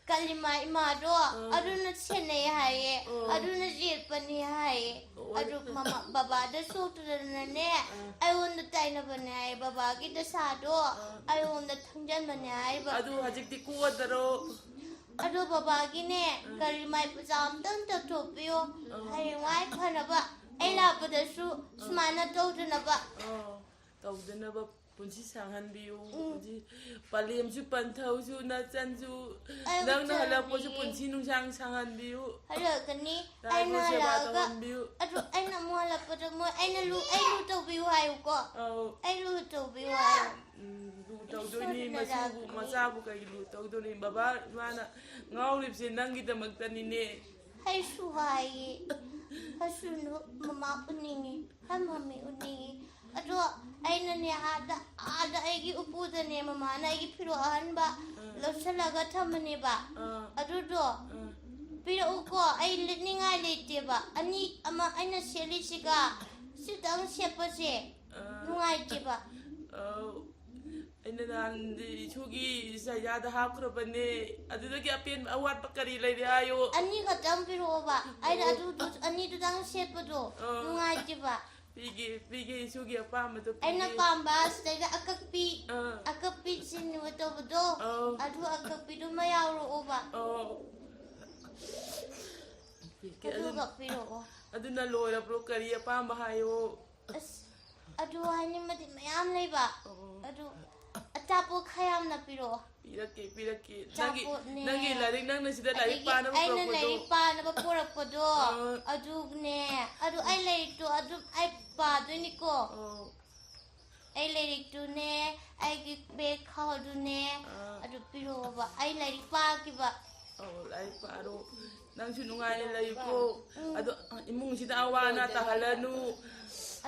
ꯀꯂꯤꯃꯥ ꯏꯃꯥꯗꯣ ꯑꯥ꯫ ꯑꯗꯨꯅ ꯁꯦꯟꯅꯩ ꯍꯥꯏꯌꯦ, ꯑꯥ꯫ ꯑꯗꯨꯅ ꯌꯦꯠꯄꯅꯤ ꯍꯥꯏꯌꯦ꯫ ꯑꯣ, ꯑꯗꯨ ꯑꯗꯨ ꯃꯃꯥ, ꯕꯕꯥꯗ ꯁꯣꯛꯇꯗꯅꯅꯦ, ꯑꯥ꯫ ꯑꯩꯉꯣꯟꯗ ꯇꯥꯏꯅꯕꯅꯦ ꯍꯥꯏꯌꯦ, ꯕꯕꯥꯒꯤ ꯗꯁꯥꯗꯣ ꯑꯥ꯫ ꯑꯩꯉꯣꯟꯗ ꯊꯪꯖꯟꯕꯅꯦ ꯍꯥꯏꯕ꯫ ꯑꯗꯨ ꯍꯧꯖꯤꯛꯇꯤ ꯀꯣꯟꯗꯔꯣ? ꯑꯗꯣ ꯕꯕꯥꯒꯤꯅꯦ, ꯑꯥ꯫ ꯀꯔꯤ ꯃꯥꯏ ꯄꯩꯁꯥ ꯑꯝꯇꯪ ꯇꯧꯊꯣꯛꯄꯤꯌꯣ, ꯑꯥ꯫ ꯍꯌꯦꯡꯋꯥꯏ ꯐꯅꯕ, ꯑꯩ ꯑꯥ꯫ ꯂꯥꯛꯄꯗꯁꯨ ꯑꯥ꯫ ꯁꯨꯃꯥꯏꯅ ꯇꯧꯗꯅꯕ꯫ ꯑꯥ꯫ ꯇꯧꯗꯅꯕ ꯄꯨꯟꯁꯤ ꯁꯥꯡꯍꯟꯕꯤꯌꯨ꯫ ꯎꯝ꯫ ꯄꯨꯟꯁꯤ ꯄꯂꯦꯝꯁꯨ ꯄꯟꯊꯧꯁꯨ ꯅꯆꯟꯁꯨ ꯑꯩ ꯅꯪꯅ ꯍꯜꯂꯛꯄꯁꯨ ꯎꯖꯔꯅꯤ꯫ ꯄꯨꯟꯁꯤ ꯅꯨꯡꯁꯥꯡ ꯁꯥꯡꯍꯟꯕꯤꯌꯨ꯫ ꯍꯜꯂꯛꯀꯅꯤ꯫ ꯂꯥꯏꯕꯨ ꯑꯩꯅ ꯁꯦꯕꯥ ꯍꯜꯂꯛꯑꯒ ꯇꯧꯍꯟꯕꯤꯌꯨ꯫ ꯑꯗꯨ ꯑꯩꯅ ꯑꯃꯨꯛ ꯍꯜꯂꯛꯄꯗ ꯃꯣꯏ ꯑꯩꯅ ꯂꯨ-, ꯑꯩ ꯂꯨ ꯇꯧꯕꯤꯌꯨ ꯍꯥꯏꯌꯨꯀꯣ꯫ ꯑꯧ꯫ ꯑꯩ ꯂꯨ ꯇꯧꯕꯤꯌꯨ ꯍꯥꯏꯌꯨ꯫ ꯎꯝ, ꯂꯨ ꯇꯧꯗꯣꯏꯅꯤ꯫ ꯁꯣꯏꯗꯅ ꯃꯁꯨꯕꯨ ꯂꯥꯛꯀꯅꯤ꯫ ꯃꯆꯥꯕꯨ ꯀꯩ ꯂꯨ ꯇꯧꯗꯣꯏꯅꯤ? ꯕꯕꯥ ꯏꯃꯥꯅ ꯉꯥꯎꯔꯤꯕꯁꯦ ꯅꯪꯒꯤꯗꯃꯛꯇꯅꯤꯅꯦ꯫ ꯑꯩꯁꯨ ꯍꯥꯏꯌꯦ꯫ ꯑꯩꯁꯨ ꯅꯨ-, ꯃꯃꯥ ꯎꯅꯤꯡꯉꯤ꯫ ꯍꯥꯏ ꯃꯃꯤ ꯎꯅꯤꯡꯉꯤ꯫ ꯑꯗꯣ ꯑꯩꯅꯅꯦ, ꯑꯥꯗ, ꯑꯥꯗ ꯑꯩꯒꯤ ꯎꯄꯨꯗꯅꯦ, ꯃꯃꯥꯅ ꯑꯩꯒꯤ ꯐꯤꯔꯣꯜ ꯑꯍꯟꯕ ꯑꯥ꯫ ꯂꯧꯁꯜꯂꯒ ꯊꯝꯕꯅꯦꯕ꯫ ꯑꯥ꯫ ꯑꯗꯨꯗꯣ ꯑꯥ꯫ ꯄꯤꯔꯛꯎꯀꯣ, ꯑꯩ ꯂꯤꯠꯅꯤꯡꯉꯥꯏ ꯂꯩꯇꯦꯕ꯫ ꯑꯅꯤ, ꯑꯃ ꯑꯩꯅ ꯁꯦꯠꯂꯤꯁꯤꯒ ꯁꯤꯇꯪ ꯁꯦꯠꯄꯁꯦ ꯑꯥ꯫ ꯅꯨꯡꯉꯥꯏꯇꯦꯕ꯫ ꯑꯧ꯫ ꯑꯩꯅ ꯅꯍꯥꯟꯗꯤ ꯏꯁꯨꯒꯤ ꯆꯩꯔꯥꯗ ꯍꯥꯞꯈ꯭ꯔꯕꯅꯦ꯫ ꯑꯗꯨꯗꯒꯤ ꯑꯄꯦꯟꯕ ꯑꯋꯥꯠꯄ ꯀꯔꯤ ꯂꯩꯔꯦ ꯍꯥꯏꯌꯣ? ꯑꯅꯤ ꯈꯛꯇꯪ ꯄꯤꯔꯛꯑꯣꯕ꯫ ꯑꯩꯅ ꯑꯣ꯫ ꯑꯗꯨꯗꯨ, ꯑꯅꯤꯗꯨꯗꯪ ꯁꯦꯠꯄꯗꯣ ꯑꯥ꯫ ꯅꯨꯡꯉꯥꯏꯇꯦꯕ꯫ ꯄꯤꯒꯦ, ꯄꯤꯒꯦ, ꯏꯁꯨꯒꯤ ꯑꯄꯥꯝꯕꯗꯣ ꯄꯤꯒꯦ꯫ ꯑꯩꯅ ꯄꯥꯝꯕ ꯁꯤꯗꯩꯗ ꯑꯀꯛꯄꯤ, ꯑꯥ꯫ ꯑꯀꯛꯄꯤ ꯁꯤꯅꯤꯕ ꯇꯧꯕꯗꯣ, ꯑꯧ꯫ ꯑꯗꯨ ꯑꯀꯛꯄꯤꯗꯨꯃ ꯌꯥꯎꯔꯛꯑꯣꯕ꯫ ꯑꯧ꯫ ꯄꯤꯒꯦ꯫ ꯑꯗꯨ ꯑꯗꯨ, ꯀꯛꯄꯤꯔꯛꯑꯣ꯫ ꯑꯗꯨꯅ ꯂꯣꯏꯔꯕ꯭ꯔꯣ? ꯀꯔꯤ ꯑꯄꯥꯝꯕ ꯍꯥꯏꯌꯣ? ꯍꯥꯏꯅꯤꯡꯕꯗꯤ ꯃꯌꯥꯝ ꯂꯩꯕ꯫ ꯑꯣ꯫ ꯑꯗꯨ ꯑꯆꯥꯄꯣꯠ ꯈꯔ ꯌꯥꯝꯅ ꯄꯤꯔꯛꯑꯣ꯫ ꯄꯤꯔꯛꯀꯦ, ꯄꯤꯔꯛꯀꯦ꯫ ꯅꯪꯒꯤ, ꯑꯆꯥꯄꯣꯠꯅꯦ꯫ ꯅꯪꯒꯤ ꯂꯥꯏꯔꯤꯛ, ꯅꯪꯅ ꯁꯤꯗ ꯂꯥꯏꯔꯤꯛ ꯑꯗꯒꯤ ꯄꯥꯅꯕ ꯑꯩꯅ ꯄꯨꯔꯛꯄꯗꯣ꯫ ꯂꯥꯏꯔꯤꯛ ꯄꯥꯅꯕ ꯄꯨꯔꯛꯄꯗꯣ, ꯑꯥ꯫ ꯑꯗꯨꯅꯦ꯫ ꯑꯗꯨ ꯑꯩ ꯂꯥꯏꯔꯤꯛꯇꯣ ꯑꯗꯨꯝ ꯑꯩ ꯄꯥꯗꯣꯏꯅꯤꯀꯣ꯫ ꯑꯣ꯫ ꯑꯩ ꯂꯥꯏꯔꯤꯛꯇꯨꯅꯦ, ꯑꯩꯒꯤ ꯕꯦꯒ ꯈꯥꯎꯗꯨꯅꯦ, ꯑꯥ꯫ ꯑꯗꯨ ꯄꯤꯔꯛꯑꯣꯕ꯫ ꯑꯩ ꯂꯥꯏꯔꯤꯛ ꯄꯥꯈꯤꯕ꯫ ꯑꯧ, ꯂꯥꯏꯔꯤꯛ ꯄꯥꯔꯣ꯫ ꯅꯪꯁꯨ ꯅꯨꯡꯉꯥꯏꯅ ꯂꯩꯌꯨꯀꯣ꯫ ꯎꯝ꯫ ꯑꯗꯣ, ꯏꯃꯨꯡꯁꯤꯗ ꯑꯋꯥ ꯑꯅꯥ ꯇꯥꯍꯜꯂꯅꯨ꯫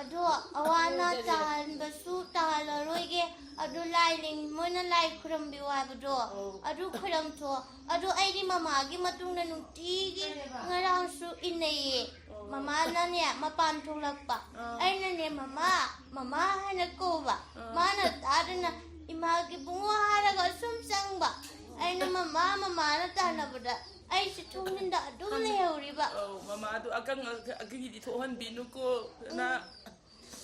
ꯑꯗꯣ ꯑꯋꯥ ꯑꯅꯥ ꯇꯥꯍꯟꯕꯁꯨ ꯇꯥꯍꯜꯂꯔꯣꯏꯒꯦ꯫ ꯑꯗꯨ ꯂꯥꯏ ꯅꯤꯡ-, ꯃꯣꯏꯅ ꯂꯥꯏ ꯈꯨꯔꯝꯕꯤꯌꯨ ꯍꯥꯏꯕꯗꯣ, ꯑꯧ꯫ ꯑꯗꯨ ꯈꯨꯔꯝꯊꯣꯛꯑꯣ꯫ ꯑꯗꯨ ꯑꯩꯗꯤ ꯃꯃꯥꯒꯤ ꯃꯇꯨꯡꯗ ꯅꯨꯡꯇꯤꯒꯤ ꯉꯔꯥꯡꯁꯨ ꯏꯟꯅꯩꯌꯦ꯫ ꯑꯣ꯫ ꯃꯃꯥꯅꯅꯦ ꯃꯄꯥꯟ ꯊꯣꯛꯂꯛꯄ꯫ ꯑꯥ꯫ ꯑꯩꯅꯅꯦ, "ꯃꯃꯥ, ꯃꯃꯥ" ꯍꯥꯏꯅ ꯀꯧꯕ꯫ ꯑꯥ꯫ ꯃꯥꯅ ꯇꯥꯗꯅ ꯏꯃꯥꯒꯤ ꯏꯕꯨꯡꯉꯣ ꯍꯥꯏꯔꯒ ꯁꯨꯝ ꯆꯪꯕ꯫ ꯑꯩꯅ "ꯃꯃꯥ, ꯃꯃꯥꯅ" ꯇꯥꯟꯅꯕꯗ ꯑꯩꯁꯦ ꯊꯣꯡꯖꯤꯟꯗ ꯑꯗꯨꯝ ꯂꯩꯍꯧꯔꯤꯕ꯫ ꯑꯧ, ꯃꯃꯥꯗꯣ ꯑꯀꯪ ꯑ-, ꯑꯀꯤꯗꯤ ꯊꯣꯛꯍꯟꯕꯤꯅꯨꯀꯣ, ꯅ꯫ ꯎꯝ꯫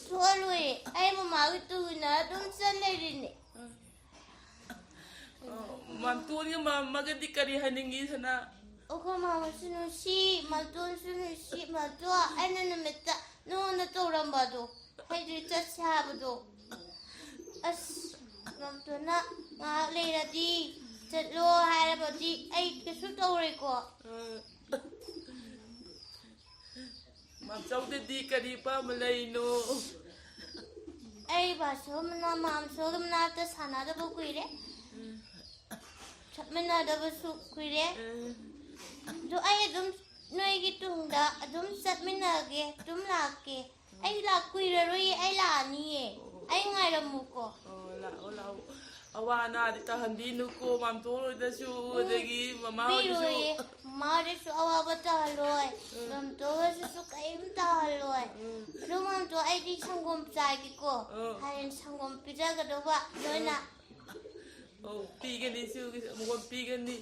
ꯊꯣꯛꯍꯜꯂꯣꯏꯌꯦ꯫ ꯑꯩ ꯃꯃꯥꯒꯤ ꯇꯨꯡ ꯏꯟꯅ ꯑꯗꯨꯝ ꯆꯠ ꯂꯩꯔꯤꯅꯦ꯫ ꯑꯧ, ꯃꯥꯝꯇꯣꯟꯒ ꯃꯥꯝꯃꯒꯗꯤ ꯀꯔꯤ ꯍꯥꯏꯅꯤꯡꯉꯤ, ꯁꯅꯥ? ꯑꯩꯈꯣꯏ ꯃꯥꯝꯃꯁꯨ ꯅꯨꯡꯁꯤ, ꯃꯥꯝꯇꯣꯟꯁꯨ ꯅꯨꯡꯁꯤ꯫ ꯃꯥꯝꯇꯣꯟ, ꯑꯩꯅ ꯅꯨꯃꯤꯠꯇ ꯅꯉꯣꯟꯗ ꯇꯧꯔꯝꯕꯗꯣ, ꯍꯥꯏꯗꯤ ꯆꯠꯁꯦ ꯍꯥꯏꯕꯗꯣ꯫ ꯑꯁ, ꯃꯥꯝꯇꯣꯟꯅ ꯉꯥꯏꯍꯥꯛ ꯂꯩꯔꯗꯤ ꯆꯠꯂꯣ ꯍꯥꯏꯔꯕꯗꯤ ꯑꯩ ꯀꯩꯁꯨ ꯇꯧꯔꯣꯏꯀꯣ꯫ ꯃꯥꯝꯆꯧꯗꯗꯤ ꯀꯔꯤ ꯑꯄꯥꯝꯕ ꯂꯩꯅꯣ? ꯑꯩ ꯕꯥꯁꯣ ꯃꯅꯥ-, ꯃꯥꯝꯆꯧꯒꯤ ꯃꯅꯥꯛꯇ ꯁꯥꯟꯅꯗꯕ ꯀꯨꯏꯔꯦ꯫ ꯎꯝ꯫ ꯆꯠꯃꯤꯟꯅꯗꯕꯁꯨ ꯀꯨꯏꯔꯦ꯫ ꯎꯝ꯫ ꯑꯗꯣ ꯑꯩ ꯑꯗꯨꯝ ꯅꯣꯏꯒꯤ ꯇꯨꯡꯗ ꯑꯗꯨꯝ ꯆꯠꯃꯤꯟꯅꯒꯦ, ꯑꯗꯨꯝ ꯂꯥꯛꯀꯦ꯫ ꯑꯩ ꯂꯥꯛ-, ꯀꯨꯏꯔꯔꯣꯏꯌꯦ, ꯑꯩ ꯂꯥꯛꯑꯅꯤꯌꯦ꯫ ꯑꯣ꯫ ꯑꯩ ꯉꯥꯏꯔꯝꯃꯨꯀꯣ꯫ ꯑꯣ, ꯂꯥꯛꯑꯣ, ꯂꯥꯛꯑꯣ꯫ ꯑꯋꯥ ꯑꯅꯥꯗꯤ ꯇꯥꯍꯟꯕꯤꯅꯨꯀꯣ, ꯃꯥꯝꯇꯣꯟ ꯍꯣꯏꯗꯁꯨ, ꯎꯝ꯫ ꯑꯗꯒꯤ ꯃꯃꯥ ꯍꯣꯏꯗꯁꯨ꯫ ꯄꯤꯔꯣꯏꯌꯦ꯫ ꯃꯃꯥ ꯍꯣꯏꯗꯁꯨ ꯑꯋꯥꯕ ꯇꯥꯍꯜꯂꯣꯏ꯫ ꯎꯝ꯫ ꯃꯥꯝꯇꯣꯟ ꯍꯣꯏꯗꯁꯨ ꯀꯔꯤꯝ ꯇꯥꯍꯜꯂꯣꯏ꯫ ꯎꯝ꯫ ꯑꯗꯣ ꯃꯥꯝꯇꯣꯟ, ꯑꯩꯗꯤ ꯁꯪꯒꯣꯝ ꯆꯥꯒꯦꯀꯣ꯫ ꯎꯝ꯫ ꯍꯌꯦꯡ ꯁꯪꯒꯣꯝ ꯄꯤꯖꯒꯗꯧꯕ ꯅꯣꯏꯅ꯫ ꯎꯝ꯫ ꯑꯧ, ꯄꯤꯒꯅꯤ, ꯏꯆꯦꯒꯤ ꯁꯪꯒꯣꯝ ꯄꯤꯒꯅꯤ꯫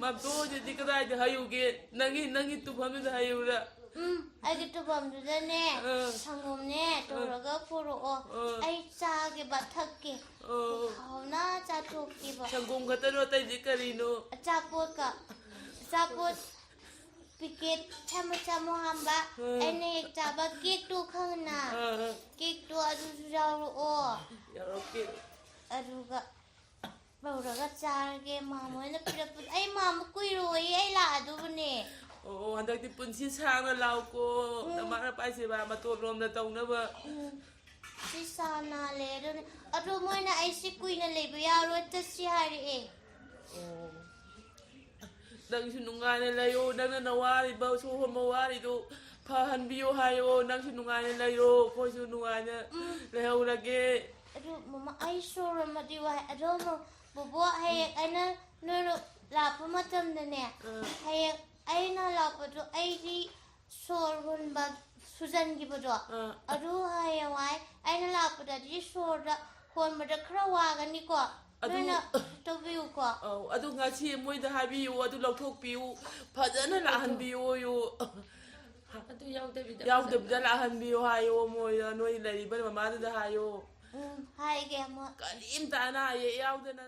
ꯃꯥꯝꯇꯣꯟ ꯍꯣꯏꯗꯗꯤ ꯀꯗꯥꯏꯗ ꯍꯥꯏꯌꯨꯒꯦ? ꯅꯪꯒꯤ, ꯅꯪꯒꯤ ꯇꯨꯝꯐꯝꯗꯨꯗ ꯍꯥꯏꯌꯨꯔꯥ? ꯎꯝ, ꯑꯩꯒꯤ ꯇꯨꯝꯐꯝꯗꯨꯗꯅꯦ, ꯑꯥ꯫ ꯁꯪꯒꯣꯝꯅꯦ, ꯑꯥ꯫ ꯇꯧꯔꯒ ꯄꯨꯔꯛꯑꯣ꯫ ꯑꯥ꯫ ꯑꯩ ꯆꯥꯒꯦꯕ, ꯊꯛꯀꯦ꯫ ꯑꯥ꯫ ꯍꯥꯎꯅ ꯆꯥꯊꯣꯛꯀꯦꯕ꯫ ꯁꯪꯒꯣꯝ ꯈꯛꯇꯔꯣ, ꯑꯇꯩꯗꯤ ꯀꯔꯤꯅꯣ? ꯑꯆꯥꯄꯣꯠꯀ, ꯑꯆꯥꯄꯣꯠ ꯄꯤꯀꯦꯠ ꯃꯆꯥ ꯃꯆꯥ ꯃꯨꯛ ꯍꯥꯟꯕ, ꯑꯥ꯫ ꯑꯩꯅ ꯍꯦꯛ ꯆꯥꯕ ꯀꯦꯛꯇꯣ ꯈꯪꯉꯤꯅ? ꯑꯥ꯫ ꯑꯗꯨꯒ ꯂꯧꯔꯒ ꯆꯥꯔꯒꯦ꯫ ꯃꯥꯃ ꯍꯣꯏꯅ ꯄꯤꯔꯛꯄꯗꯣ, ꯑꯩ ꯃꯥꯃ ꯀꯨꯏꯔꯣꯏꯌꯦ, ꯑꯩ ꯂꯥꯛꯑꯗꯨꯕꯅꯦ꯫ ꯑꯣ, ꯍꯟꯗꯛꯇꯤ ꯄꯨꯟꯁꯤ ꯁꯥꯡꯅ ꯂꯥꯛꯎꯀꯣ꯫ ꯎꯝ꯫ ꯅꯃꯥ ꯅꯄꯥ ꯁꯦꯕꯥ ꯃꯇꯣꯟ ꯂꯣꯝꯗ ꯇꯧꯅꯕ꯫ ꯎꯝ꯫ ꯁꯤ ꯁꯥ ꯅꯥꯜꯂꯦ ꯑꯗꯨꯅꯦ꯫ ꯑꯗꯣ ꯃꯣꯏꯅ ꯑꯩꯁꯤ ꯀꯨꯏꯅ ꯂꯩꯕ ꯌꯥꯔꯣꯏ, ꯆꯠꯁꯤ ꯍꯥꯏꯔꯛꯑꯦ꯫ ꯑꯣ꯫ ꯅꯪꯁꯨ ꯅꯨꯡꯉꯥꯏꯅ ꯂꯩꯌꯣ, ꯅꯪꯅ ꯅꯋꯥꯔꯤꯕ, ꯁꯣꯔ ꯍꯣꯟꯕ ꯋꯥꯔꯤꯗꯣ ꯐꯍꯟꯕꯤꯌꯣ ꯍꯥꯏꯌꯣ꯫ ꯅꯪꯁꯨ ꯅꯨꯡꯉꯥꯏꯅ ꯂꯩꯔꯣ, ꯑꯩꯈꯣꯏꯁꯨ ꯅꯨꯡꯉꯥꯏꯅ ꯎꯝ꯫ ꯂꯩꯍꯧꯔꯒꯦ꯫ ꯑꯗꯨ ꯃꯃꯥ, ꯑꯩ ꯁꯣꯔ ꯍꯣꯟꯕꯗꯤ ꯋꯥꯏ꯫ ꯑꯗꯣ ꯑꯃꯨꯛ ꯕꯣꯕꯣꯛ, ꯍꯌꯦꯡ ꯑꯩꯅ ꯅꯣꯏꯔꯣꯝ ꯂꯥꯛꯄ ꯃꯇꯝꯗꯅꯦ, ꯑꯥ꯫ ꯍꯌꯦꯡ ꯑꯩꯅ ꯂꯥꯛꯄꯗꯣ ꯑꯩꯗꯤ ꯁꯣꯔ ꯍꯣꯟꯕ ꯁꯨꯖꯟꯈꯤꯕꯗꯣ, ꯑꯥ꯫ ꯑꯗꯨ ꯍꯌꯦꯡꯋꯥꯏ ꯑꯩꯅ ꯂꯥꯛꯄꯗꯗꯤ ꯁꯣꯔꯗ ꯍꯣꯟꯕꯗ ꯈꯔ ꯋꯥꯒꯅꯤꯀꯣ꯫ ꯑꯗꯨ ꯅꯣꯏꯅ ꯇꯧꯕꯤꯌꯨꯀꯣ꯫ ꯑꯧ, ꯑꯗꯨ ꯉꯁꯤ ꯃꯣꯏꯗ ꯍꯥꯏꯕꯤꯌꯨ, ꯑꯗꯨ ꯂꯧꯊꯣꯛꯄꯤꯌꯨ, ꯐꯖꯅ ꯂꯥꯛꯍꯟꯕꯤꯌꯨ꯫ ꯑꯗꯨ ꯌꯥꯎꯗꯕꯤꯗ ꯌꯥꯎꯗꯕꯤꯗ ꯐꯖꯅ ꯂꯥꯛꯍꯟꯕꯤꯌꯨ ꯍꯥꯏꯌꯣ, ꯃꯣꯏꯗ, ꯅꯣꯏ ꯂꯩꯔꯤꯕ ꯃꯃꯥꯗꯨꯗ ꯍꯥꯏꯌꯣ꯫ ꯎꯝ, ꯍꯥꯏꯒꯦ ꯑꯃꯨꯛ꯫ ꯀꯔꯤꯝꯇ ꯑꯅꯥ ꯑꯌꯦꯛ ꯌꯥꯎꯗꯅ꯫